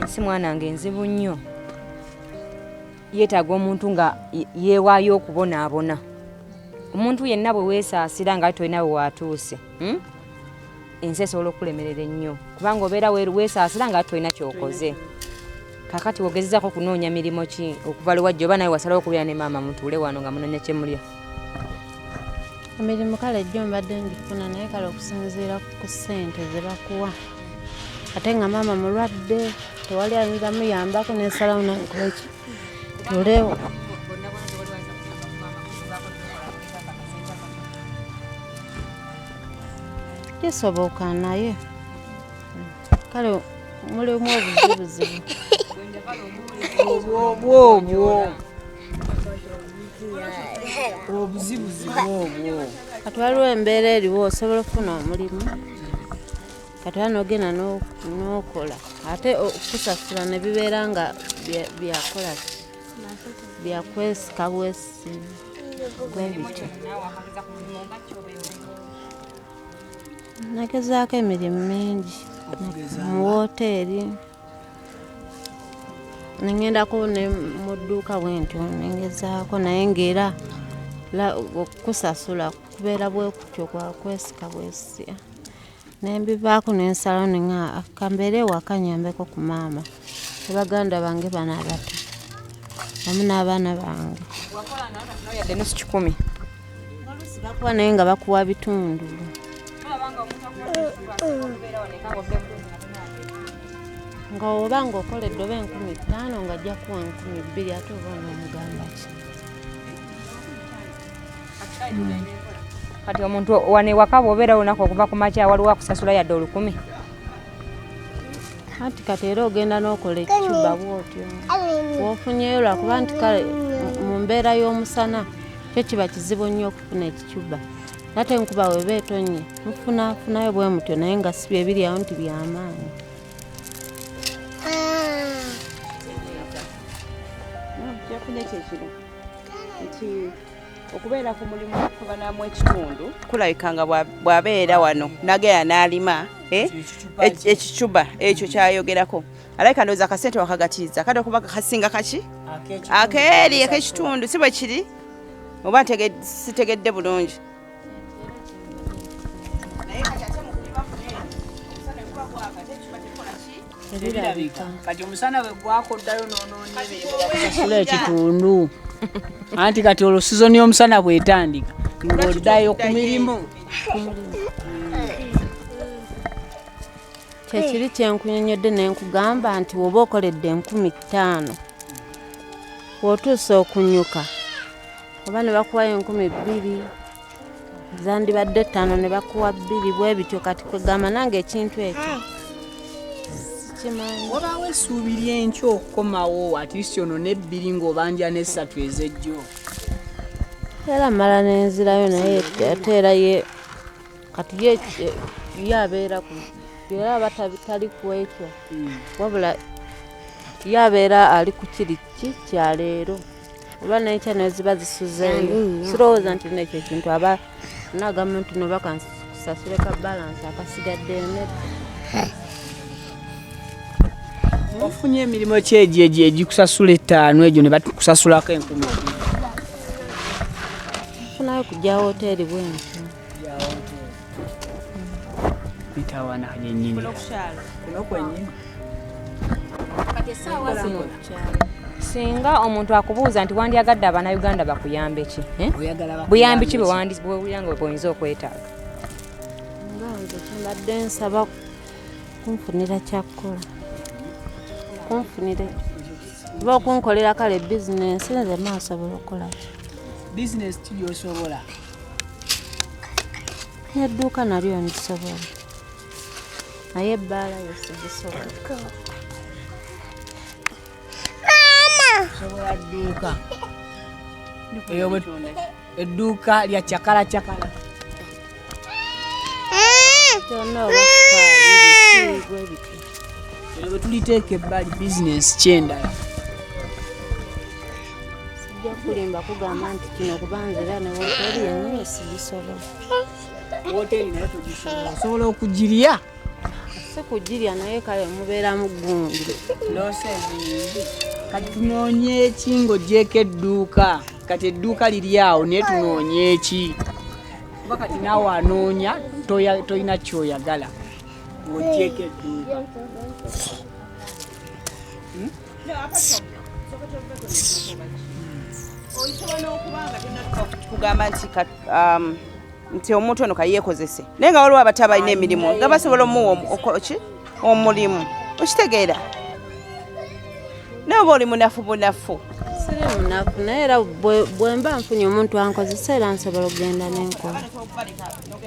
S5: Ensi mwana wange enzibu nnyo. Yeetaaga omuntu nga yeewaayo okubonaabona. Omuntu yenna bwe weesaasira nga tolina we waatuuse, ensi esobola okukulemerera ennyo kubanga obeera weesaasira nga tolina ky'okoze. Kaakati wogezezzaako okunoonya mirimu ki okuva lwe wajja oba nawe wasalawo okubeera ne maama mutuule wano nga munoonya kye mulya?
S2: Emirimu kale jjo mbadde ngifuna naye kale okusinziira ku ssente ze bakuwa. Ate nga maama mulwadde tewali ayinza muyambako n'ensalawo nankola ki? Tulewo. Kisoboka naye kale mulimu obuzibuzibu.
S1: Obuzibuzibu obwo.
S2: Kati waliwo embeera eriwo osobola okufuna omulimu. Kati wano n'ogenda n'okola ate okusasula ne bibeera nga byakola ki? Byakwesika bwesi bwe bityo. Nagezaako emirimu mingi mu wooteeri, neŋŋendako ne mu dduuka bwe ntyo nengezaako naye ng'era okusasula kubeera bwe kutyo kwa kwesika bwesi. Ne mbivaako ne nsalawo ne ŋŋamba ka mbeere ewaka nnyambeko ku maama ne baganda bange bano abato wamu n'abaana bange.
S5: Yadde nusu 1,000.
S2: Oluusi bakuwa naye nga bakuwa bitundu. Nga oba ng'okoledde oba 5,000 ng'ajja kuwa 2,000 ate oba onoomugamba ki?
S5: Kati omuntu wano ewaka bw'obeera olunaku okuva ku makya waliwo akusasula yadde 1,000.
S2: Anti kati era ogenda n'okola ekicuba bw'otyo. W'ofunyeeyo lwakuba nti kale mu mbeera y'omusana kyo kiba kizibu nnyo okufuna ekicuba. Ate enkuba bw'eba etonnye mufunaafunayo bwe mutyo naye nga si bye biri awo nti by'amaanyi.
S6: Kyafunye kye kino nti okubeera ku mulimu okubanamu ekitundu kulabika nga bw'abeera wano n'agenda n'alima ekicuba ekyo kyayogerako. Alabika ndowooza akasente wakagatiza kati okuba kasinga kaki? Akeeri ak'ekitundu si bwe kiri? Oba sitegedde bulungi.
S1: Kati omusana bwe gwaka oddayo n'onoonya emirimu bakusasula ekitundu. Anti kati olwo sizoni y'omusana bw'etandika ng'oddayo ku mirimu.
S2: Kyekiri kye nkunyonnyodde ne nkugamba nti bw'oba okoledde 5,000 Bw'otuusa okunyuka oba ne bakuwayo 2000 zandibadde 5 ne bakuwa 2 bwe bityo. Kati kwegamba nange ekintu ekyo sikimanyi.
S1: Wabaawo essuubi ly'enkya okukomawo at least ono n'ebbiri ng'obanja n'essatu ez'ejjo.
S2: Era mmala nenzirayo naye ate era ye kati ye ye abeera ku era aba tali ku ekyo wabula ye abeera ali ku kiri ki kya leero oba n'enkya neziba zisuzeeyo. Sirowooza nti n'ekyo ekintu aba nagamba nti no bakankusasule ka balance akasigaddeyo nedda.
S1: Ofunye emirimu ki egyo egyo egikusasula 5 egyo ne bakusasulako 1000?
S2: Nfunayo kujja woteeri bwentyo.
S1: Mitawaana yennyini. Kuno kwennyini.
S5: Kati essaawa zino singa omuntu akubuuza nti wandyagadde Abannayuganda bakuyambe ki? Buyambi ki bwe nga bw'oyinza okwetaaga?
S2: Nga nze kyembadde nsaba kunfunira kyakukola. Kunfunira oba okunkolera kale bizinensi nze maasobola okukola ki?
S1: Bizinensi ki gy'osobola?
S2: N'edduuka nalyo ndisobola. Naye ebbaala yo sigisobola.
S1: Osobola dduuka. Edduuka lya cakala cakala.
S2: Kyonna oba sukaali bwe bityo.
S1: Eryo bwe tuliteeka ebbali bizinensi ky'endala.
S2: Sijja kulimba kugamba nti kino kuba nze era ne wooteeri yennyini sigisobola.
S1: Wooteeri nayo togisobola, osobola okugirya?
S2: Si kugirya naye kale mubeeramu gundi.
S1: Looseezi kati tunoonye ki ng'oggyeeko edduuka? Kati edduuka liri awo naye tunoonye ki? Kuba kati naawe anoonya tolina ky'oyagala ng'oggyeeko edduuka.
S6: Osobola n'okuba nga tonnatuuka kugamba nti nti omuntu ono kayeekozese naye nga waliwo abato abalina emirimu nga basobola omuwa omulimu okitegeera naye oba oli munafu bunafu.
S2: Siri munafu naye era bwe mba nfunye omuntu ankozesa era nsobola okugenda n'enkola.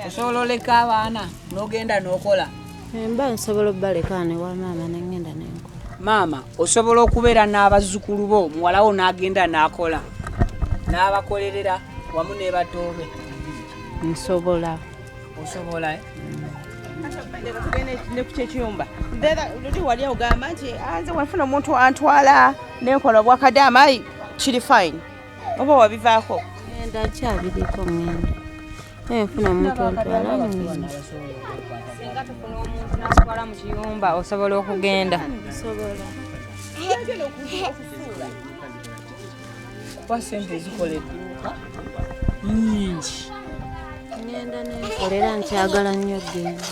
S1: Osobola oleka abaana n'ogenda n'okola?
S2: Mba nsobola obbaleka ne wa maama ne ngenda n'enkola.
S1: Maama osobola okubeera n'abazzukulu bo muwala wo n'agenda n'akola n'abakolerera wamu ne batoobe?
S2: Nsobola.
S1: Osobola?
S6: Tugende ne ku kyekiyumba. Luli wali ogamba nti nze wenfuna omuntu antwala nenkola obwakadaama ayi kiri fine. Oba wabivaako?
S2: Ngenda nkyabiriko ngenda. Naye nfuna omuntu antwala ngenda.
S5: Singa tufuna omuntu n'atutwala mu kiyumba osobola okugenda?
S2: Nsobola.
S1: Kuba ssente zikola edduuka nnyingi.
S2: Ngenda nenkola era nkyagala nnyo okugenda.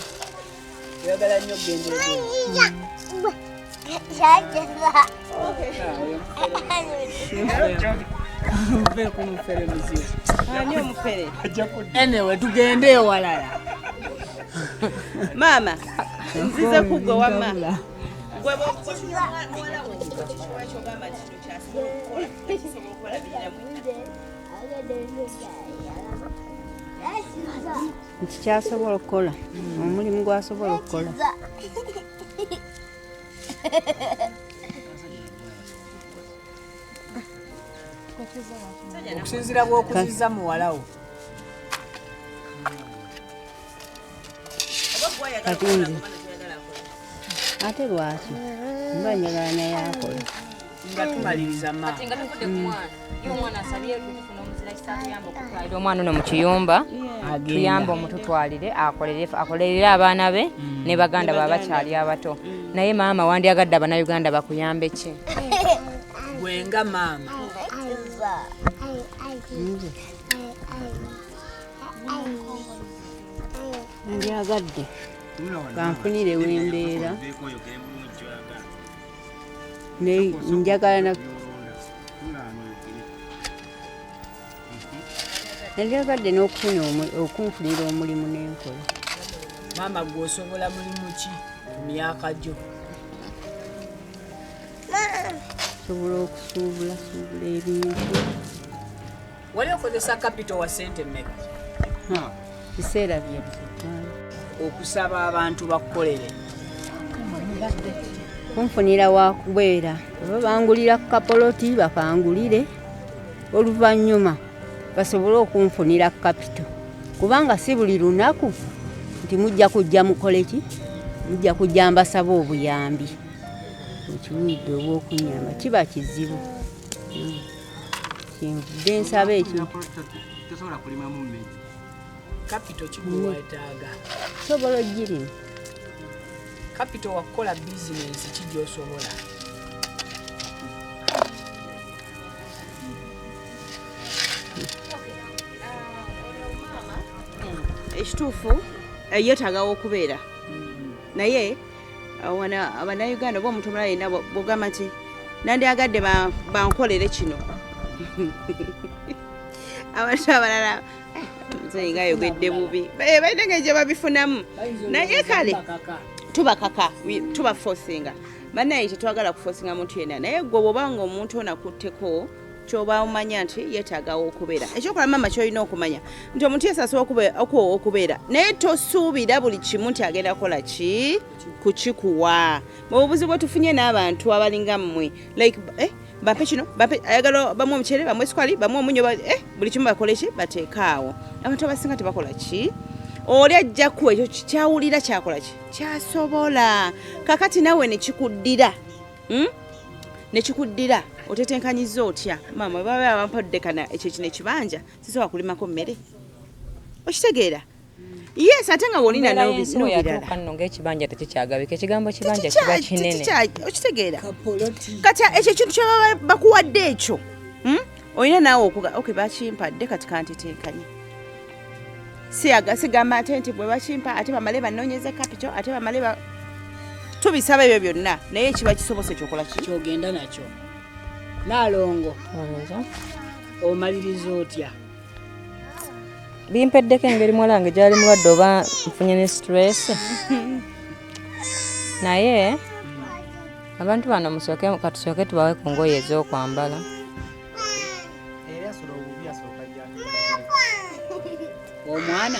S1: Oyagala nnyo okugenda edduuka? Nve ku mufere muzibu.
S6: Ani omufere?
S1: Anyway, tugende ewalala.
S6: Maama, nzize ku gwe wamma. Gwe muwala wo kikiwa ky'ogamba nti kino kyasobola okukola, kisobola okubalabirira mwenna.
S7: Nti kyasobola okukola, omulimu gwasobola okukola.
S1: Okusinziira bw'okuzizza muwala wo.
S7: Kati nze ate lwaki mba njagala naye akola.
S1: Nga tumaliriza maama.
S5: Kati nga tuvudde ku mwana, ye omwana asabye tufuna omuzira kisa atuyambe okutwalira omwana ono mu kiyumba, tuyambe omututwalire akolerere abaana be ne baganda be abakyali abato. Naye maama wandyagadde Abannayuganda bakuyambe ki?
S1: Gwe nga maama.
S7: Ndyagadde banfunire wembeera njagala nandyagadde n'okufuna okunfunira omulimu n'enkola.
S1: Maama gwe osobola mulimu ki ku myaka gyo?
S7: Nsobola okusuubulasuubula ebintu.
S1: Wali okozesa kapito wa ssente mmeka?
S7: Biseera bye
S1: okusaba abantu bakukolere.
S7: Kunfunira wakubeera, oba bangulira ku kapoloti bakangulire, oluvannyuma basobole okunfunira kapito, kubanga si buli lunaku nti mujja kujja mukole ki, mujja kujja mbasaba obuyambi. Okiwulidde oba okunyamba kiba kizibu. Kyenvudde nsaba ekintu.
S3: Tosobola kulimamu mmere.
S1: Kapito kigwe weetaaga.
S7: Sobola ogirima.
S1: Kapito wakukola bizinensi ki gy'osobola?
S6: Ekituufu yeetaagawo okubeera, naye Abannayuganda oba omuntu omulala yenna bw'ogamba nti nandyagadde bankolere kino, abantu abalala nze nga ayogedde bubi, balina engeri gye babifunamu, naye kale tubakaka, tubaforcinga. Bannaye tetwagala kuforcinga muntu yenna, naye gwe bw'oba nga omuntu ono akutteko kyoba omanya nti yeetaagawo okubeera. Ekyokola maama ky'olina okumanya nti omuntu yesi asobola okuwa okubeera, naye tosuubira buli kimu nti agenda kukola ki kukikuwa. Mu bubuzi bwe tufunye n'abantu abalinga mmwe, like bampe kino, bampe, ayagala bamuwe omuceere, bamuwe sukali, bamuwe omunnyo, buli kimu bakole ki, bateeke awo. Abantu abasinga tebakola ki, oli ajja kuwa ekyo kyawulira kyakola ki, kyasobola. Kakati naawe ne kikuddira, Ne kikuddira otetenkanyiza otya maama? Baba bampadde kana ekyo kino ekibanja sisobola kulimako mmere, okitegeera? Yes, ate nga wolina
S5: Embeera y'ensi we
S6: n'obirala.
S5: yatuuka nno ng'ekibanja tekikyagabika, ekigambo kibanja kiba kinene.
S6: Okitegeera? Kati ekyo ekintu kyebaba bakuwadde ekyo, Olina naawe okuga ok, bakimpadde, kati kantetenkanye. Sigamba ate nti bwe bakimpa ate bamale banoonyeze capital, ate bamale tubisaba ebyo byonna, naye ekiba kisobose kyokola ki?
S1: Kyogenda nakyo. Naalongo, omaliriza otya?
S5: Bimpeddeko engeri muwala wange gyali mulwadde oba nfunye ne stress, naye abantu bano musooke, katusooke tubawe ku ngoye ez'okwambala.
S3: Era asobola obubi asooka ajja.
S1: Omwana.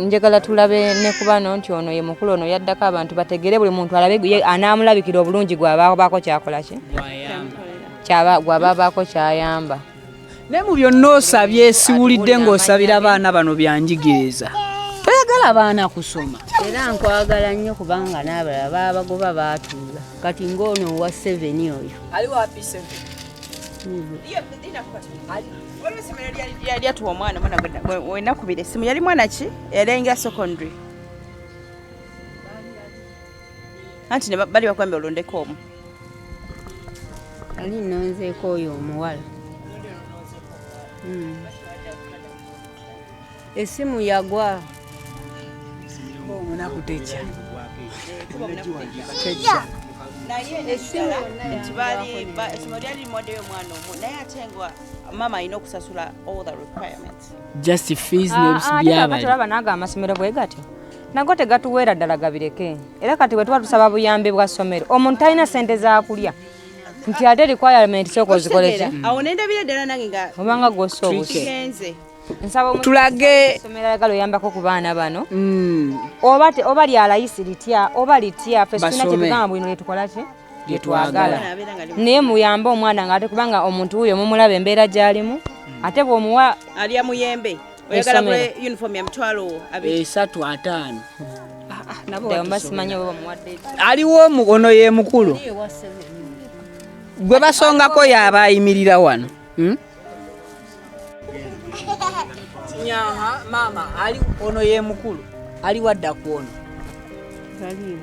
S5: Njagala tulabe ne ku bano nti ono ye mukulu, ono yaddako, abantu bategere, buli muntu alabe ye anaamulabikira obulungi gwabaako kyakola ki.
S1: Bwayamba.
S5: Gwaba abaako kyayamba.
S1: Naye mu byonna osabye, siwulidde ng'osabira abaana bano byanjigiriza. Toyagala abaana kusoma?
S7: Era nkwagala nnyo, kubanga n'abalala baabagoba baatuula, kati ng'ono owa 7 oyo.
S1: Ali wa P7?
S6: Waliwo essomero lyatuwa omwana, omwana wenakubira essimu yali mwana ki, yali ayingira secondary, anti ne bali bakugambye olondeko omu.
S7: Ali nnonzeeko oyo omuwala. Essimu yagwa.
S1: Omunaku tekya.
S6: Naye nekirala nti baali essomero lyali limuwaddeyo omwana omu, naye ate nga maama alina okusasula all the requirements.
S1: Just fees.
S5: Ah, ah, ate kakati
S1: Byabali.
S5: olaba naago amasomero bwe gatyo nago tegatuweera ddala, gabireke. Era kati bwe tuba tusaba buyambi bwa ssomero, omuntu talina ssente za kulya, nti ate requirement sooka ozikole ki.
S6: Awo nendabira ddala nange nga
S5: obanga gwossa obusi.
S6: Kigenze.
S5: Nsaba omuntu
S1: Tulage.
S5: essomero ayagala oyambako ku baana bano, oba lya layisi litya oba litya, ffe tulina
S1: Basome.
S5: kyetugamba bwino lyetukola ki.
S1: Lyetwagala.
S5: Lyetwagala.
S6: Abeera nga ali-
S5: Naye muyambe omwana nga ate, kubanga omuntu wuyo mumulaba embeera gy'alimu, ate bw'omuwa
S6: alya muyembe, oyagala
S5: Essomero.
S6: gule uniform ya 200,000.
S1: 350. Nabo
S5: Ddayo mba
S1: batusobola.
S5: simanyi oba bamuwadde ki.
S1: Aliwo ono ye mukulu gwe basongako, yaba ayimirira wano. Nyaha maama ali ono ye mukulu, ali wadda ku ono.
S7: Taliiwo.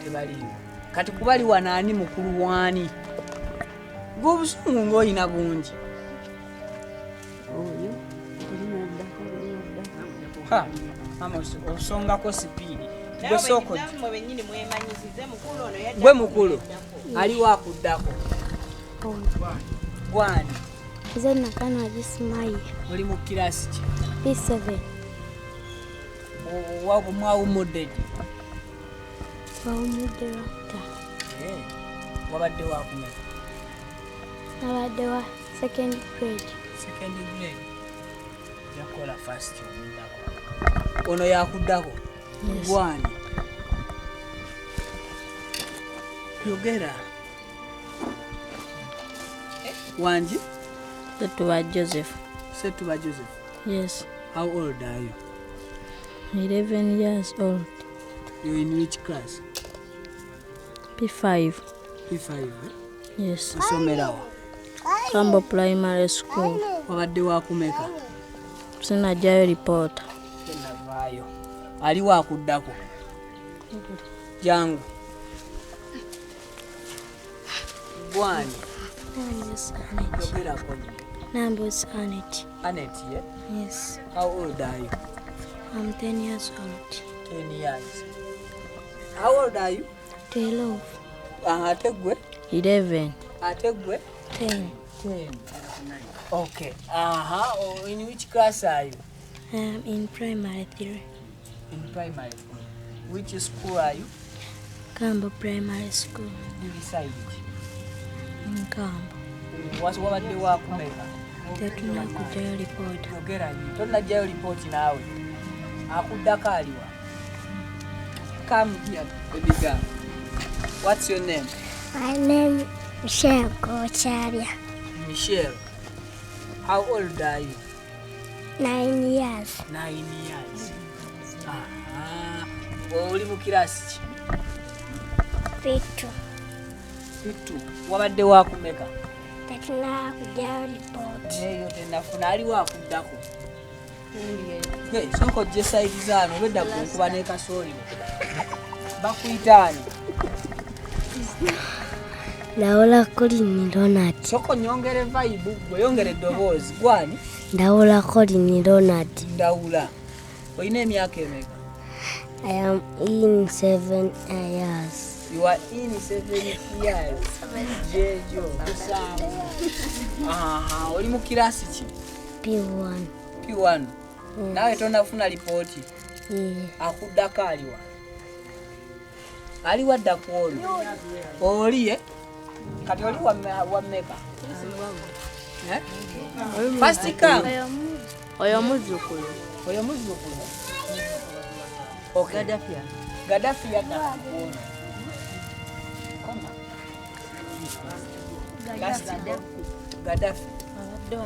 S1: Tebaliiwo. Kati kubali wano ani mukulu waani? Gwe obusungu ng'olina bungi.
S7: Oyo olinaddako, olinaddako.
S1: Ha, maama osongako sipiidi. Gwe sooka
S6: Nammwe bennyini mwemanyizize mukulu ono yadda.
S1: Gwe mukulu aliwo akuddako gwani?
S8: Nze Nakana Ismail.
S1: Oli mu kirasi ki?
S8: P7.
S1: Mwawummudde ddi?
S8: Bawumudde lwakutaano.
S1: Wabadde wakumeka?
S8: Nabadde wa second grade.
S1: Second grade. Yakola first omuddako. Ono yakuddako?
S8: Yes.
S1: Gwani? Yogera. Wangi?
S9: Setuba Joseph.
S1: Setuba Joseph.
S9: Yes.
S1: How old are you?
S9: 11 years old.
S1: You're in which class?
S9: P5.
S1: P5. Eh?
S9: Yes.
S1: Osomerawa?
S9: Kambo Primary School.
S1: Wabadde wakumeka?
S9: Sinajjayo lipoota.
S1: Tenavaayo. Ali wakuddako? Jangu. Gwani?
S8: Nambus Anet.
S1: Yogerako nnyo.
S8: Nambus Anet.
S1: Anet, yeah?
S8: Yes.
S1: How old are you?
S8: I'm 10 years old.
S1: 10 years. How old are you?
S8: 12.
S1: Ate gwe?
S9: 11.
S1: Ate gwe?
S8: 10.
S1: 10. Okay. Aha. Oh, in which class are you?
S8: I am in primary 3.
S1: In primary 3. Which school are you?
S8: Kambo Primary School.
S1: Beside.
S8: Nkambo.
S1: Wabadde wakumeka?
S8: Tetunnakugyayo lipoota.
S1: Yogera nnyo. Tonnajjayo lipooti naawe. Akuddako aliwa? Come here, baby girl. What's your name?
S8: My name is Michelle Kocharia.
S1: Michelle. How old are you?
S8: 9 years.
S1: 9 years. Aha. Oli mu kirasi ki?
S8: P2.
S1: P2. Wabadde wakumeka?
S8: Tetunnakugyayo lipooti.
S1: Eyo tennafuna. Ali wakuddako? Hey, sooka ojje sayidi zaano obedda ku nkuba ne kasooli. Bakuyita ani?
S8: Ndawula Colin Ronald.
S1: Sooka onyongere vibe gwe, yongera eddoboozi. Gwani?
S8: Ndawula Colin Ronald.
S1: Ndawula. Olina emyaka emeka?
S8: I am in 7 years.
S1: You are in 7 years. Jejo, musanvu. Aha, oli mu kirasi ki?
S8: P1.
S1: P1. Naawe tonnafuna lipooti?
S8: Yeah.
S1: Akuddako aliwa? Aliwa dda ku ono? Oli ye? Kati oli wa mmeka? Eh? First come.
S7: Oyo muzzukulu.
S1: Oyo muzzukulu. Okay.
S7: Gaddafi.
S1: Gaddafi yadda ku ono. Koma. Gaddafi.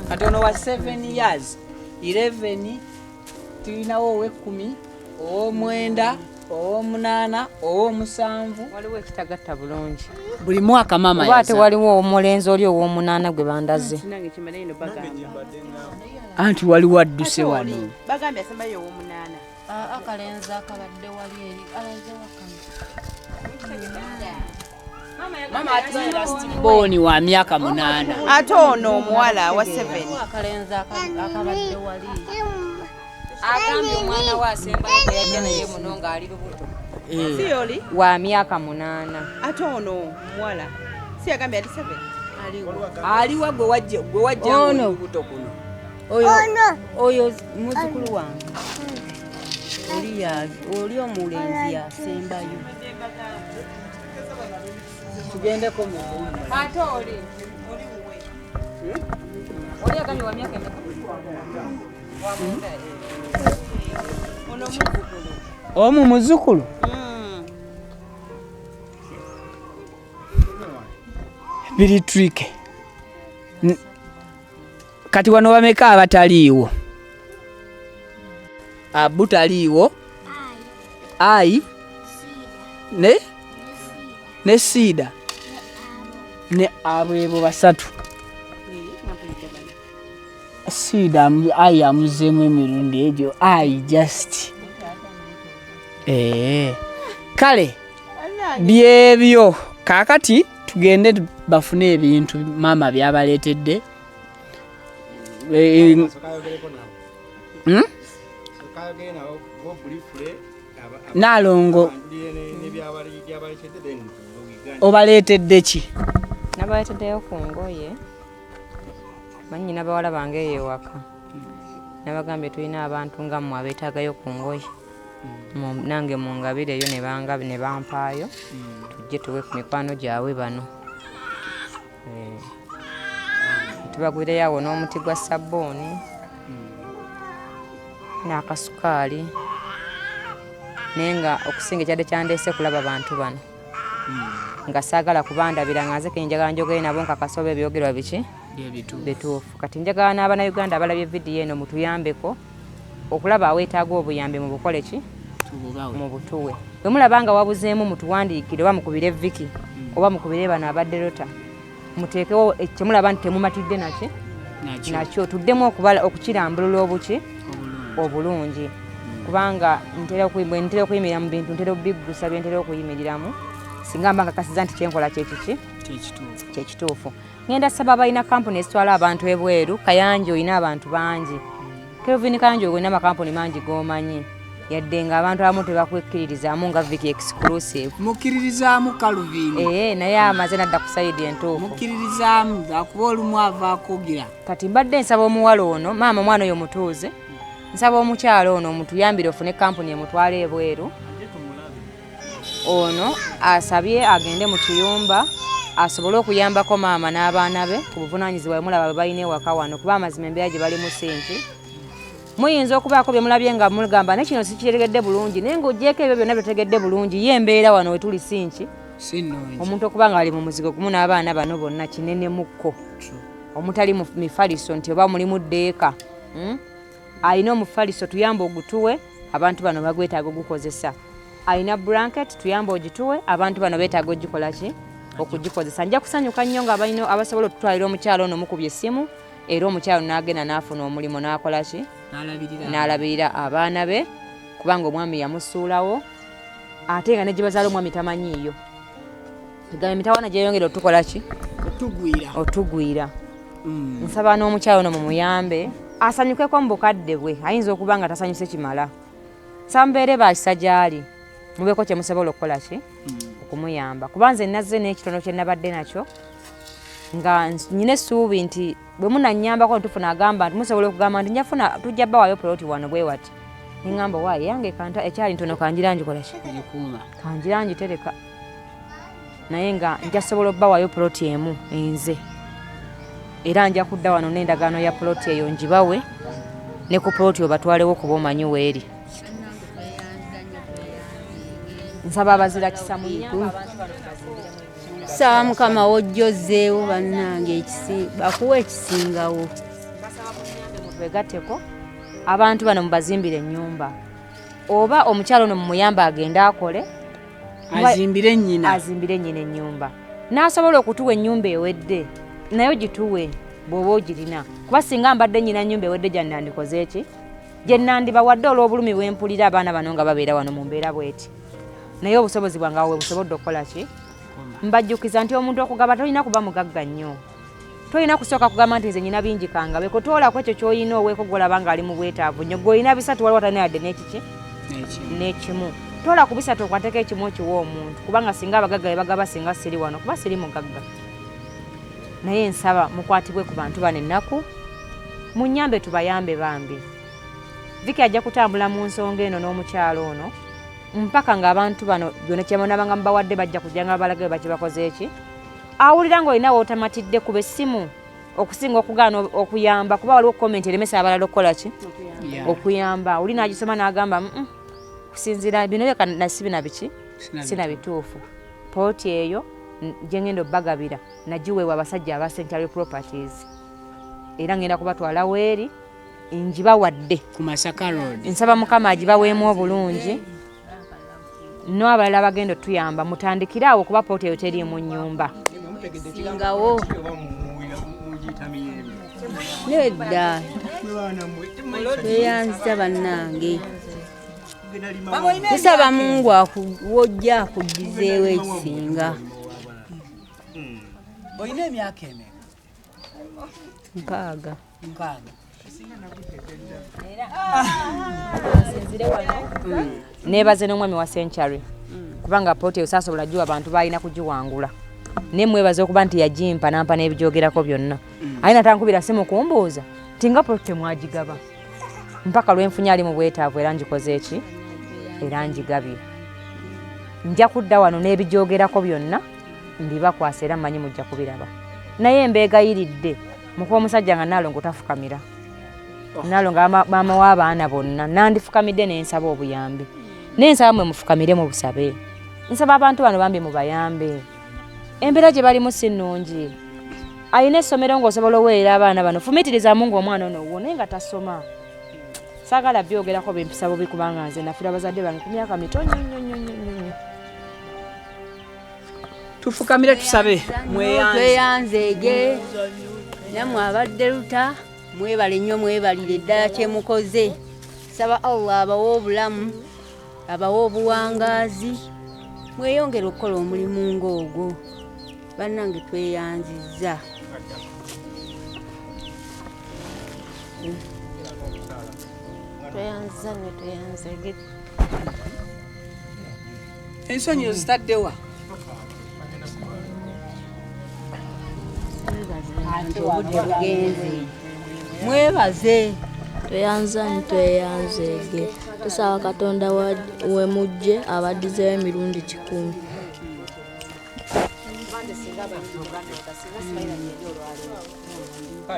S1: Kati ono wa 7 years. 11 tulinawo ow'ekkumi, ow'omwenda, ow'omunaana, ow'omusanvu.
S5: Waliwo ekitagatta bulungi.
S1: Buli mwaka maama
S5: Oba ate
S1: yazaala.
S5: waliwo omulenzi oli ow'omunaana gwe bandaze.
S6: Nange kimala eno bagamba.
S1: Anti waliwo adduse wano.
S6: Bagambye asembayo ow'omunaana.
S2: Akalenzi akabadde wali eri alaze wakano.
S1: Mama ate last born wa myaka 8.
S6: Ate ono omuwala wa 7.
S2: Akalenzi akabadde wali.
S5: Agambye omwana we asembayo gwe yajja naye muno ng'ali lubuto.
S6: Si oli?
S5: Wa myaka 8.
S6: Ate ono omuwala. Si yagambye ali 7?
S1: Aliwa gwe wajja
S7: Ono.
S1: olubuto kuno.
S7: Oyo muzzukulu wange. Oli omulenzi yasembayo.
S1: Tugendeko mu.
S5: Ate oli. Oli agambye wa myaka emeka? Wa mwenda.
S6: Ono muzzukulu.
S1: Omu muzzukulu? Biri tricky. Kati wano bameka abataliiwo? Abu taliiwo. Ai. Ne? Ne Sida. Ne abo ebo basatu. Sida ai amuzeemu emirundi egyo. Ai just. Kale byebyo. Kaakati tugende bafune ebintu maama byabaleetedde. Nalongo obaleetedde ki?
S5: Nabaleeteddeyo ku ngoye. Manyi n'abawala bange eyo ewaka. Nabagambye tulina abantu nga mmwe abeetaagayo ku ngoye. Nange mungabireyo ne bampaayo. Tujje tuwe ku mikwano gyabwe bano. Tubagwireyo awo n'omuti gwa sabbuuni n'akasukaali, naye nga okusinga ekyadde kyandeese kulaba bantu bano nga saagala kubandabira, nga nze kenjagala njogere nabo nkakasa oba ebyogerwa biki bituufu. Kati njagala n'Abannayuganda abalabye vidiyo eno mutuyambeko okulaba aweetaaga obuyambi mu bukole ki mu butuwe. Bwe mulaba nga wabuzeemu mutuwandiikire oba mukubire Vicky oba mukubire bano abadderota, muteekewo kyemulaba nti temumatidde naki nakyo, tuddemu okukirambulula obuki obulungi, kubanga ntera okuyimirira mu bintu, ntera obiggusa bye ntera okuyimiriramu, singa mba nkakasiza nti kyenkola kyekiki kyekituufu. Ngenda saba abalina kampuni ezitwala abantu ebweru. Kayanja olina abantu bangi, Kelvin Kayanja olina amakampuni mangi g'omanyi, yadde nga abantu abamu tebakwekiririzaamu nga Vicky Exclusive.
S1: Mukkiririzaamu Calvin.
S5: Ee, naye amaze nadda ku sayidi entuufu.
S1: Mukkiririzaamu akuba olumu avaakogira.
S5: Kati mbadde nsaba omuwala ono, maama omwana oyo mutuuze, nsaba omukyala ono mutuyambire ofune kampuni emutwala ebweru. Ono asabye agende mu kiyumba asobole okuyambako maama n'abaana be ku buvunaanyizibwa bwe mulaba bwe balina ewaka wano, kuba amazima embeera gye balimu si nti muyinza okubaako bye mulabye nga mugamba naye kino sikitegedde bulungi, naye ng'ogyeko ebyo byonna byotegedde bulungi, ye embeera wano wetuli si nki omuntu okuba nga ali mu muzigo gumu n'abaana bano bonna kinenemukko, omutali mu mifaliso nti oba mulimu ddeeka. Alina omufaliso tuyambe ogutuwe, abantu bano bagwetaaga ogukozesa. Alina blanket tuyambe ogituwe, abantu bano beetaaga ogikola ki okugikozesa. Nja kusanyuka nnyo nga balina abasobola okutwalira omukyalo ono mukubye essimu, era omukyalo n'agenda n'afuna omulimu n'akola ki n'alabirira abaana be, kubanga omwami yamusuulawo ate nga ne gye bazaala omwami tamanyiiyo. Egamba emitawaana gyeyongera otukola ki otugwira. Nsaba n'omukyalo ono mumuyambe asanyukeko mu bukadde bwe, ayinza okuba nga tasanyuse kimala. Nsaba mubeere ba kisa gy'ali, mubeeko kye musobola okukola ki okumuyamba, kuba nze nazze n'ekitono kye nabadde nakyo nga nyina essuubi nti bwe munannyambako ntufuna agamba nti musobola okugamba nti njafuna tujja bbawayo poloti wano bwe wati, neŋŋamba waaye yange kanta ekyali ntono kangira ngikola ki kangira ngitereka, naye nga njasobola obbawayo poloti emu enze, era nja kudda wano n'endagaano ya poloti eyo ngibawe ne ku poloti obatwalewo kuba omanyi weeri. Nsaba abazira kisa munyamba abantu bano bazimbiremu.
S7: Saba Mukama wojjozzeewo bannange bakuwa ekisingawo.
S5: Basaba munyambe mutwegatteko abantu bano mubazimbire ennyumba, oba omukyalo ono mumuyambe agende akole
S1: azimbire nnyina,
S5: azimbire nnyina ennyumba n'asobola okutuwa ennyumba ewedde, naye ogituwe bw'oba ogirina, kuba singa mbadde nnyina nnyumba ewedde gyannandikoze ki gye nnandibawadde olw'obulumi bwe mpulira abaana bano nga babeera wano mu mbeera bw'eti, naye obusobozi bwange awo we busobodde okukola ki. Mbajjukiza nti omuntu okugaba tolina kuba mugagga nnyo, tolina kusooka kugamba nti nze nyina bingi kangabeko, toolako ekyo ky'olina oweeko gw'olaba ng'ali mu bwetaavu nnyo, gw'olina bisatu waliwo atalina yadde n'ekiki n'ekimu, toola ku bisatu okwateko ekimu okiwe omuntu, kubanga singa abagagga be bagaba singa siri wano kuba siri mugagga. Naye nsaba mukwatibwe ku bantu bano ennaku, munyambe tubayambe bambi. Vicky ajja kutambula mu nsonga eno n'omukyalo ono mpaka ng'abantu bano byonna kyebanabanga mubawadde bajja kujja nga babalage bwe bakibakoze eki. Awulira ng'olina w'otamatidde kuba essimu okusinga okugaana okuyamba, kuba waliwo comment eremesa abalala okukola ki okuyamba. Oli n'agisoma n'agamba kusinziira bino leka nasi bina biki sina bituufu. Poloti eyo gye ngenda obbagabira nagiweebwa abasajja aba Century Properties, era ngenda kubatwala weeri ngibawadde
S1: ku Masaka Road.
S5: Nsaba Mukama agibaweemu obulungi n'abalala abagenda otuyamba mutandikire awo, kuba poloti eyo teriimu nnyumba.
S7: Singawo nedda, tweyanziza bannange, tusaba Mungu wojja akuddizeewo ekisinga.
S1: Olina emyaka emeka?
S7: 6.
S1: 6.
S5: Neebaze n'omwami wa Century kubanga poloti eyo saasobola giwa bantu balina kugiwangula, naye mwebaze okuba nti yagimpa nampa n'ebigyogerako byonna. Aye natankubira simu kumbuuza nti nga poloti temwagigaba mpaka lwenfunye ali mu bwetaavu, era ngikoze eki era ngigabye. Nja kudda wano n'ebigyogerako byonna mbibakwasa, era mmanyi mujja kubiraba, naye mbeegayiridde Muka omusajja nga Naalongo tafukamira. Oh. Naalongo maama w'abaana bonna nandifukamidde ne nsaba obuyambi. Naye nsaba mwe mufukamire mu busabe. Nsaba abantu bano bambi mubayambe. Embeera gye balimu si nnungi. Alina essomero ng'osobola oweerera abaana bano. Fumiitirizaamu ng'omwana ono wuwo naye nga tasoma. Saagala byogerako bimpisa bubi kubanga nze nafiirwa bazadde bange ku myaka mito nnyo nnyo nnyo nnyo nnyo.
S1: Tufukamire tusabe.
S7: Tweyanzeege nammwe abadde luta mwebale nnyo mwebalire ddala kye mukoze. Saba Allah abawe obulamu abawe obuwangaazi mweyongere okukola omulimu ng'ogwo. Bannange tweyanzizza.
S2: Tweyanziza nnyo tweyanzeege.
S1: Ensonyi ozitaddewa?
S7: Obudde bugenze. Mwebaze.
S9: Tweyanza ntweyanzeege. Tusaba Katonda we mujje abaddizeewo emirundi 10.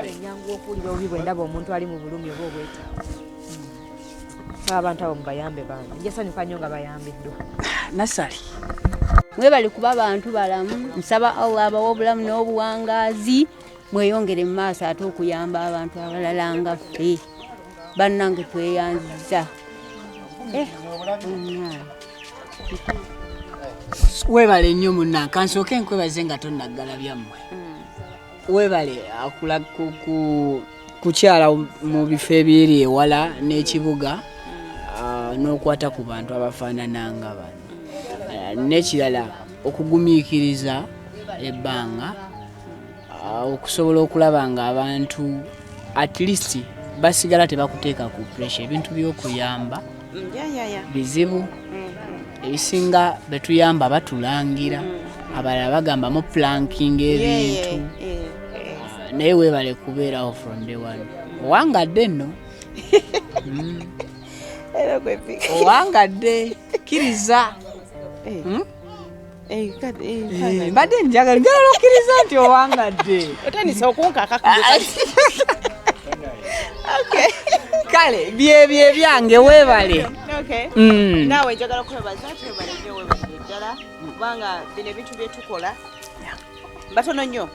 S5: Enyangu okuwulira obubi bwe ndaba omuntu ali mu bulumi oba obwetaavu. Abantu abo mubayambe bange. Njasanyuka nnyo nga bayambiddwa.
S1: Nasali.
S7: Mwebale kuba bantu balamu. Nsaba Allah abawe obulamu n'obuwangaazi. Mweyongere mu maaso ate okuyamba abantu abalala nga ffe. Bannange tweyanziza.
S1: Weebale nnyo munna, kansooke nkwebaze nga tonnaggala byammwe. Weebale kukyala mu bifo ebyeri ewala n'ekibuga n'okwata ku bantu abafaanana nga bano. N'ekirala okugumiikiriza ebbanga okusobola okulaba ng'abantu at least basigala tebakuteeka ku pressure. Ebintu by'okuyamba bizibu, ebisinga betuyamba batulangira, abalala bagamba mu planking ebintu. Naye weebale kubeerawo from day one. Owangadde nno. Owangadde, kkiriza. Mbadde njagala okkiriza nti owangadde.
S6: Otandise okunkaka.
S1: Kale byebyo ebyange weebale.
S6: Naawe njagala okwebaza nti weebale nnyo, weebalire ddala kubanga bino ebintu bye tukola batono nnyo,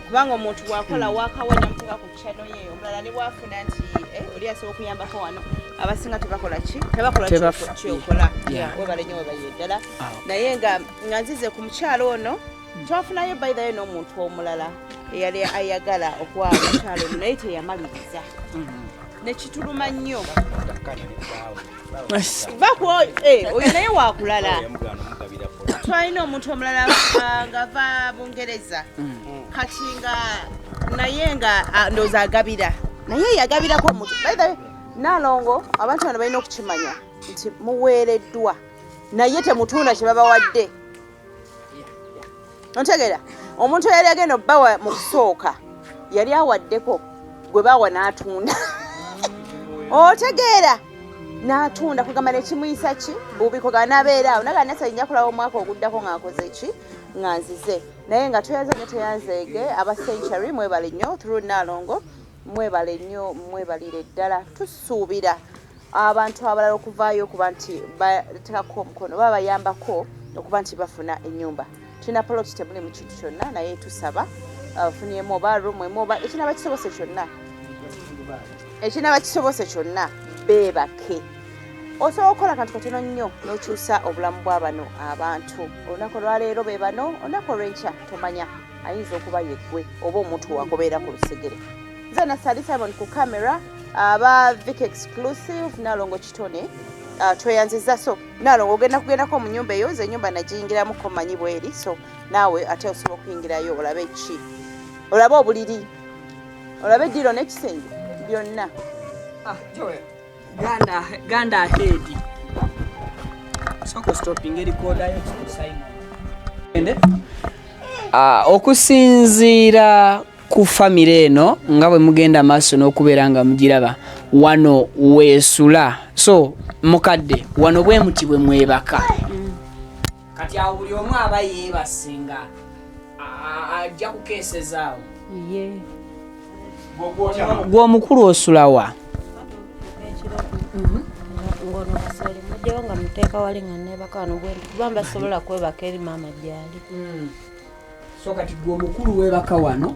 S6: kubanga omuntu bw'akola waakawe namuteeka ku channel ye, omulala ne bw'afuna nti oli asobola okuyambako wano, abasinga tebakola ki? Tebakola kyokola. Weebale nnyo, weebalire ddala. Naye nga nzize ku mukyalo ono, twafunayo by the way n'omuntu omulala eyali ayagala okuwa omukyalo ono, naye teyamaliriza. Nekituluma nnyo. Oyo naye wakulala. Twalina omuntu omulala ng'ava Bungereza, kati nga naye nga ndowooza agabira, naye yagabirako omuntu. By the way, Naalongo, abantu bano balina okukimanya nti muweereddwa, naye temutunda kye babawadde. Ontegeera? Omuntu eyali agenda obbawa mu kusooka yali awaddeko gwe bawa n'atunda. Otegeera? N'atunda kugamba nekimuyisa ki bubi, kugamba n'abeera awo naga nasa nja kulaba omwaka oguddako ng'akoze ki nga nzize. Naye nga tweyanza nnyo, tweyanzeege aba Century, mwebale nnyo through Naalongo, mwebale nnyo, mwebalire ddala. Tusuubira abantu abalala okuvaayo okuba nti bateekako omukono oba bayambako okuba nti bafuna ennyumba. Tulina poloti temuli mu kintu kyonna, naye tusaba abafunyemu oba room emu oba ekinaba kisobose kyonna, ekinaba kisobose kyonna beebake. Osobola okukola akantu katono nnyo n'okyusa obulamu bwa bano abantu. Olunaku olwaleero be bano, olunaku olw'enkya tomanya ayinza okuba yeggwe oba omuntu wakubeera ku lusegere. Nze Nasali Simon ku camera, aba Vic Exclusive, Nalongo Kitone. Tweyanziza. So Nalongo ogenda kugendako mu nnyumba eyo, nze ennyumba nagiyingiramu ko mmanyi bweri, so naawe ate osobola okuyingirayo olabe ki, olabe obuliri, olabe eddiiro n'ekisenge byonna.
S1: Ganda ahead. Soko stopping erikodayo Simon. Okusinziira ku famire eno nga bwe mugenda maaso n'okubeera nga mugiraba wano weesula, so mukadde wano bwe muti bwe mwebaka. Kati awo buli omu aba yeebase nga ajja kukeesezaawo.
S7: Ye.
S1: Gwe omukulu osulawa?
S2: Ngono kasooli mujjawo nga muteeka wali nga neebaka wano bwendi kuba mbasobola kwebaka eri maama gyali.
S1: So kati gwe omukulu weebaka wano,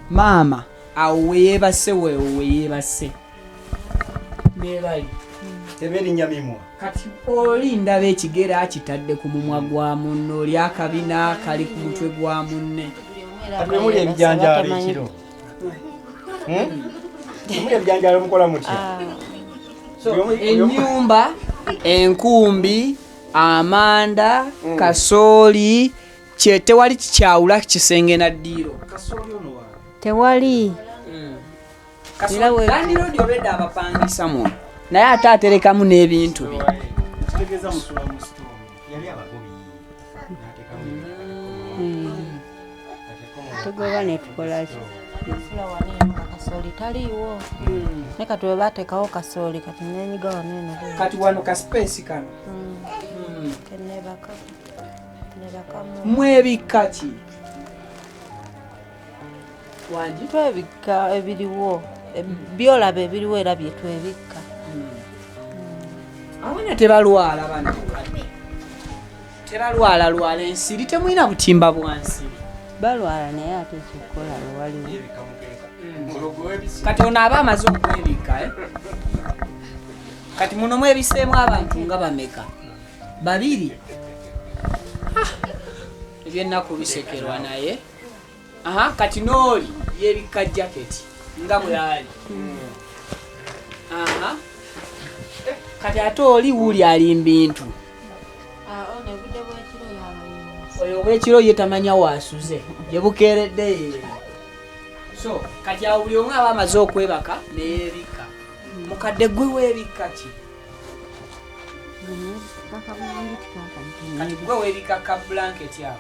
S1: maama awo weyeebase, weewo weyeebase nebali
S10: teberinnya mimwa.
S1: Kati oli ndaba ekigere akitadde ku mumwa gwa munno, oli akabina kali ku mutwe gwa munne.
S10: Kati bwe mulya ebijanjaalo ekiro, Temulya ebijanjaalo, mukola mutya?
S1: So, ennyumba, enkumbi, amanda, kasooli, kye tewali kikyawula kisenge na ddiiro.
S7: Tewali.
S1: Landiroodi olwedda abapangisa muno, naye ate aterekamu n'ebintu bye.
S10: Kitegeeza musula mu store. Yali abagobi
S7: Tugoba netukolaki?
S2: Nsula wano eno nga kasooli taliiwo, naye kati bwe bateekawo kasooli kati nenyiga wano eno bwe.
S1: Kati wano ka space kano.
S2: Kenebaka nebakamu.
S1: Mwebikka ki? Wangi?
S2: Twebikka ebiriwo, byolaba ebiriwo era bye twebikka.
S1: Abaana tebalwala, bano tebalwala lwala ensiri? Temulina butimba bwa nsiri?
S7: Balwala, naye ate ekyokukola waliwo.
S1: Kati ono aba amaze okwebikka, eh? Kati muno mwebiseemu abantu nga bameka? Babiri. Ah, ebyennaku bisekerwa naye. Aha, kati n'oli yebikka jaketi nga bwali. Aha, kati ate oli wuuli ali mbintu.
S2: Ono obudde bw'ekiro yaba yeebase.
S1: Oyo obwekiro ye tamanya waasuze gye bukeeredde yeeyo. So kati awo buli omu aba amaze okwebaka neyeebikka. Mukadde, gwe weebikka ki? Kati gwe weebikka ka blanket awo.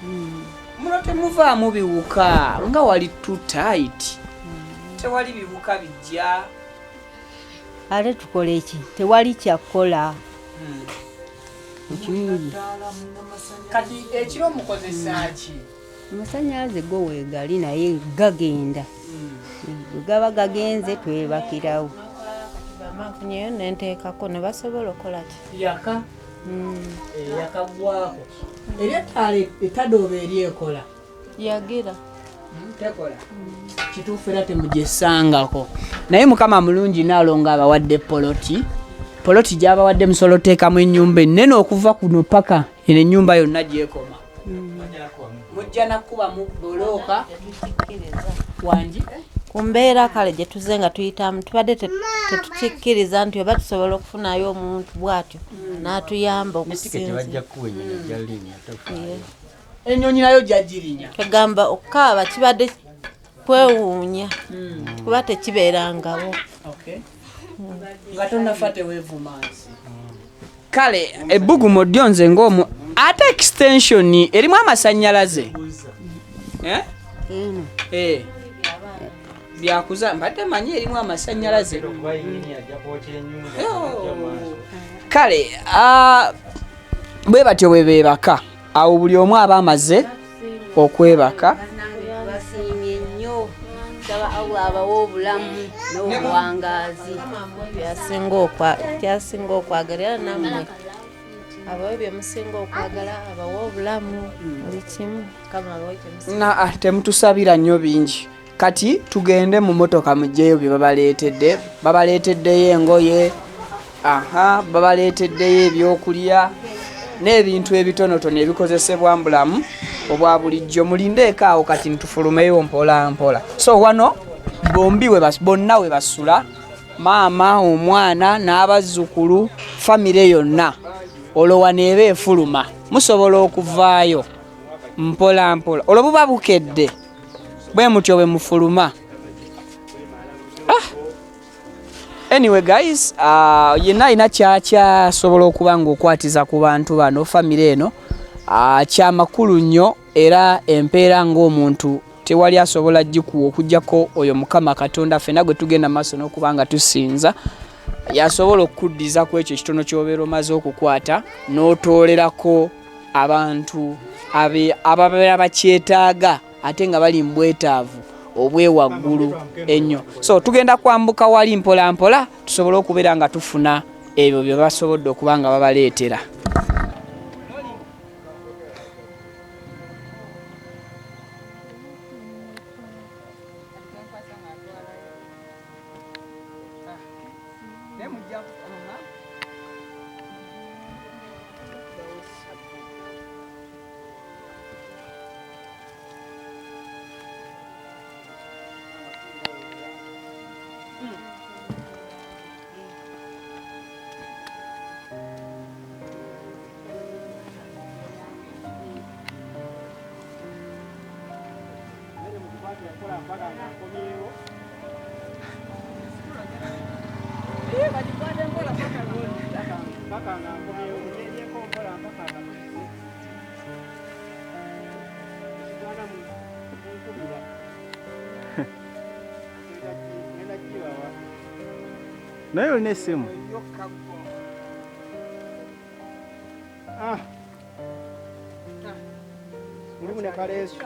S1: Muno temuvaamu biwuka nga wali too tight? Tewali biwuka bijja?
S7: Ate tukole ki? Tewali kyakukola, okimanyi.
S1: Kati ekiro mukozesa ki?
S7: Amasanyalaze go weegali, naye gagenda. Bwe gaba gagenze twebakirawo.
S2: Bama nfunyeyo nenteekako ne basobola okukola ki?
S1: Yaka yakaggwako eri ettaala etadooba eri ekola?
S2: Yagira.
S1: Tekola kituufu, era temugyesangako. Naye Mukama mulungi, naalonga abawadde poloti. Poloti gyabawadde musobola oteekamu ennyumba ennene okuva kuno paka eno ennyumba yonna gyekoma. Mujja nakubamu bulooka wangi.
S2: Ku mbeera kale gye tuzze nga tuyitamu, tubadde tetukikkiriza nti oba tusobola okufunayo omuntu bw'atyo n'atuyamba
S10: Ne tiketi
S2: okusinzira.
S10: bajja kukuwa ennyonyi ejja linnya, tofaayo.
S1: Ennyonyi nayo gyagirinya.
S2: Kagamba okukaaba kibadde kwewuunya kuba tekibeerangawo.
S1: Nga tonafa teweevuma nsi. Kale ebbugumu ddyo nze ng'omu ate extension erimu amasannyalaze. Eh?
S7: Eno.
S1: Eh. Byakuza mbadde manyi erimu amasannyalaze.
S10: Kuba yingiini ajja kwokya ennyumba.
S1: Oh. Kale bwe batyo bwe beebaka awo, buli omu aba amaze okwebaka.
S7: Basiimye nnyo, saba Allah abawe obulamu n'obuwangaazi.
S2: Byasinga okwagala era nammwe abawe bye musinga okwagala, abawe obulamu, buli kimu. Kama abawe kyemusinga.
S1: Na temutusabira nnyo bingi. Kati tugende mu motoka mugyeyo bye babaleetedde. Babaleeteddeyo engoye, aha, babaleeteddeyo ebyokulya n'ebintu ebitonotono ebikozesebwa mu bulamu obwa bulijjo. Mulindeeko awo, kati ntufulumeyo mpola mpola. So wano bombi we bonna we basula, maama, omwana n'abazzukulu, famire yonna. Olwo wano eba efuluma, musobola okuvaayo mpola mpola. Olwo buba bukedde bwe mutyo bwe mufuluma. Anyway guys, yenna alina kyakyasobola okuba nga okwatiza ku bantu bano, famire eno, kyamakulu nnyo. Era empeera ng'omuntu tewali asobola gikuwa okugjako oyo Mukama Katonda ffenna gwe tugenda maaso n'okuba nga tusinza, yasobola okukuddiza ku ekyo ekitono ky'obeera omaze okukwata n'otoolerako abantu ababeera bakyetaaga ate nga bali mu bwetaavu. obwewaggulu ennyo. So tugenda kwambuka wali mpola mpola tusobole okubeera nga tufuna ebyo bye basobodde okuba nga babaleetera.
S3: Naye olina essimu? Mulimu ne kaleesu.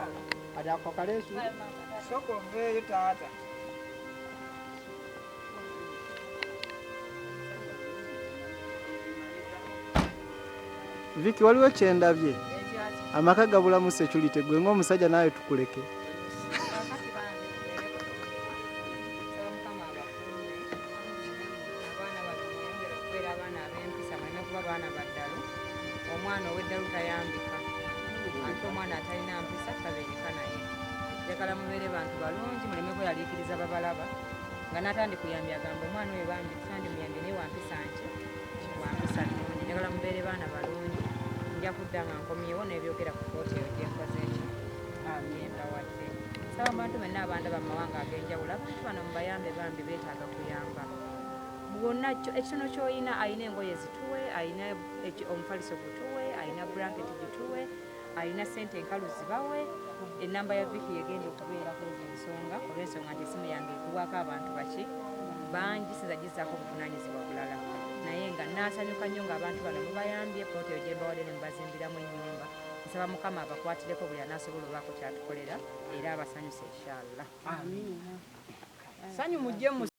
S3: Ati ako kaleesu.
S1: Sooka oveeyo taata.
S3: Viki, waliwo kyendabye. Amaka gabulamu security gwe ng'omusajja naawe tukuleke.
S5: Omwana ow'eddalu tayambika, ate omwana atalina mpisa tabeereka naye. Njagala mubeere bantu balungi, muleme kweraliikiriza babalaba. Nga n'atandika kuyambya agamba omwana oyo bambi tandimuyambye naye wampisa nki, wampisa nnungi. Njagala mubeere baana balungi. Nja kudda nga nkomyewo n'ebyogera ku kkooti eyo gye nkoze ki, gye mbawadde. Nsaba abantu benna abandaba mu mawanga ag'enjawulo, abantu bano mubayambe bambi, beetaaga kuyamba. Bwonna ekitono ky'olina, alina engoye zituwe, alina omufaliso gutuwe, alina blanketi gituwe, alina ssente enkalu zibawe. Ennamba ya Viki yegenda okubeerako ezo ensonga, olw'ensonga nti essimu yange ekubwako abantu baki bangi, sinza gizzaako obuvunaanyizibwa bulala. Naye nga naasanyuka nnyo ng'abantu bano mubayambye, ppooti eyo gye mbawadde ne mubazimbiramu ennyumba. Nsaba Mukama abakwatireko buli anaasobola obaako kyatukolera era abasanyuse inshallah.
S1: Amiina. Sanyu mujje mu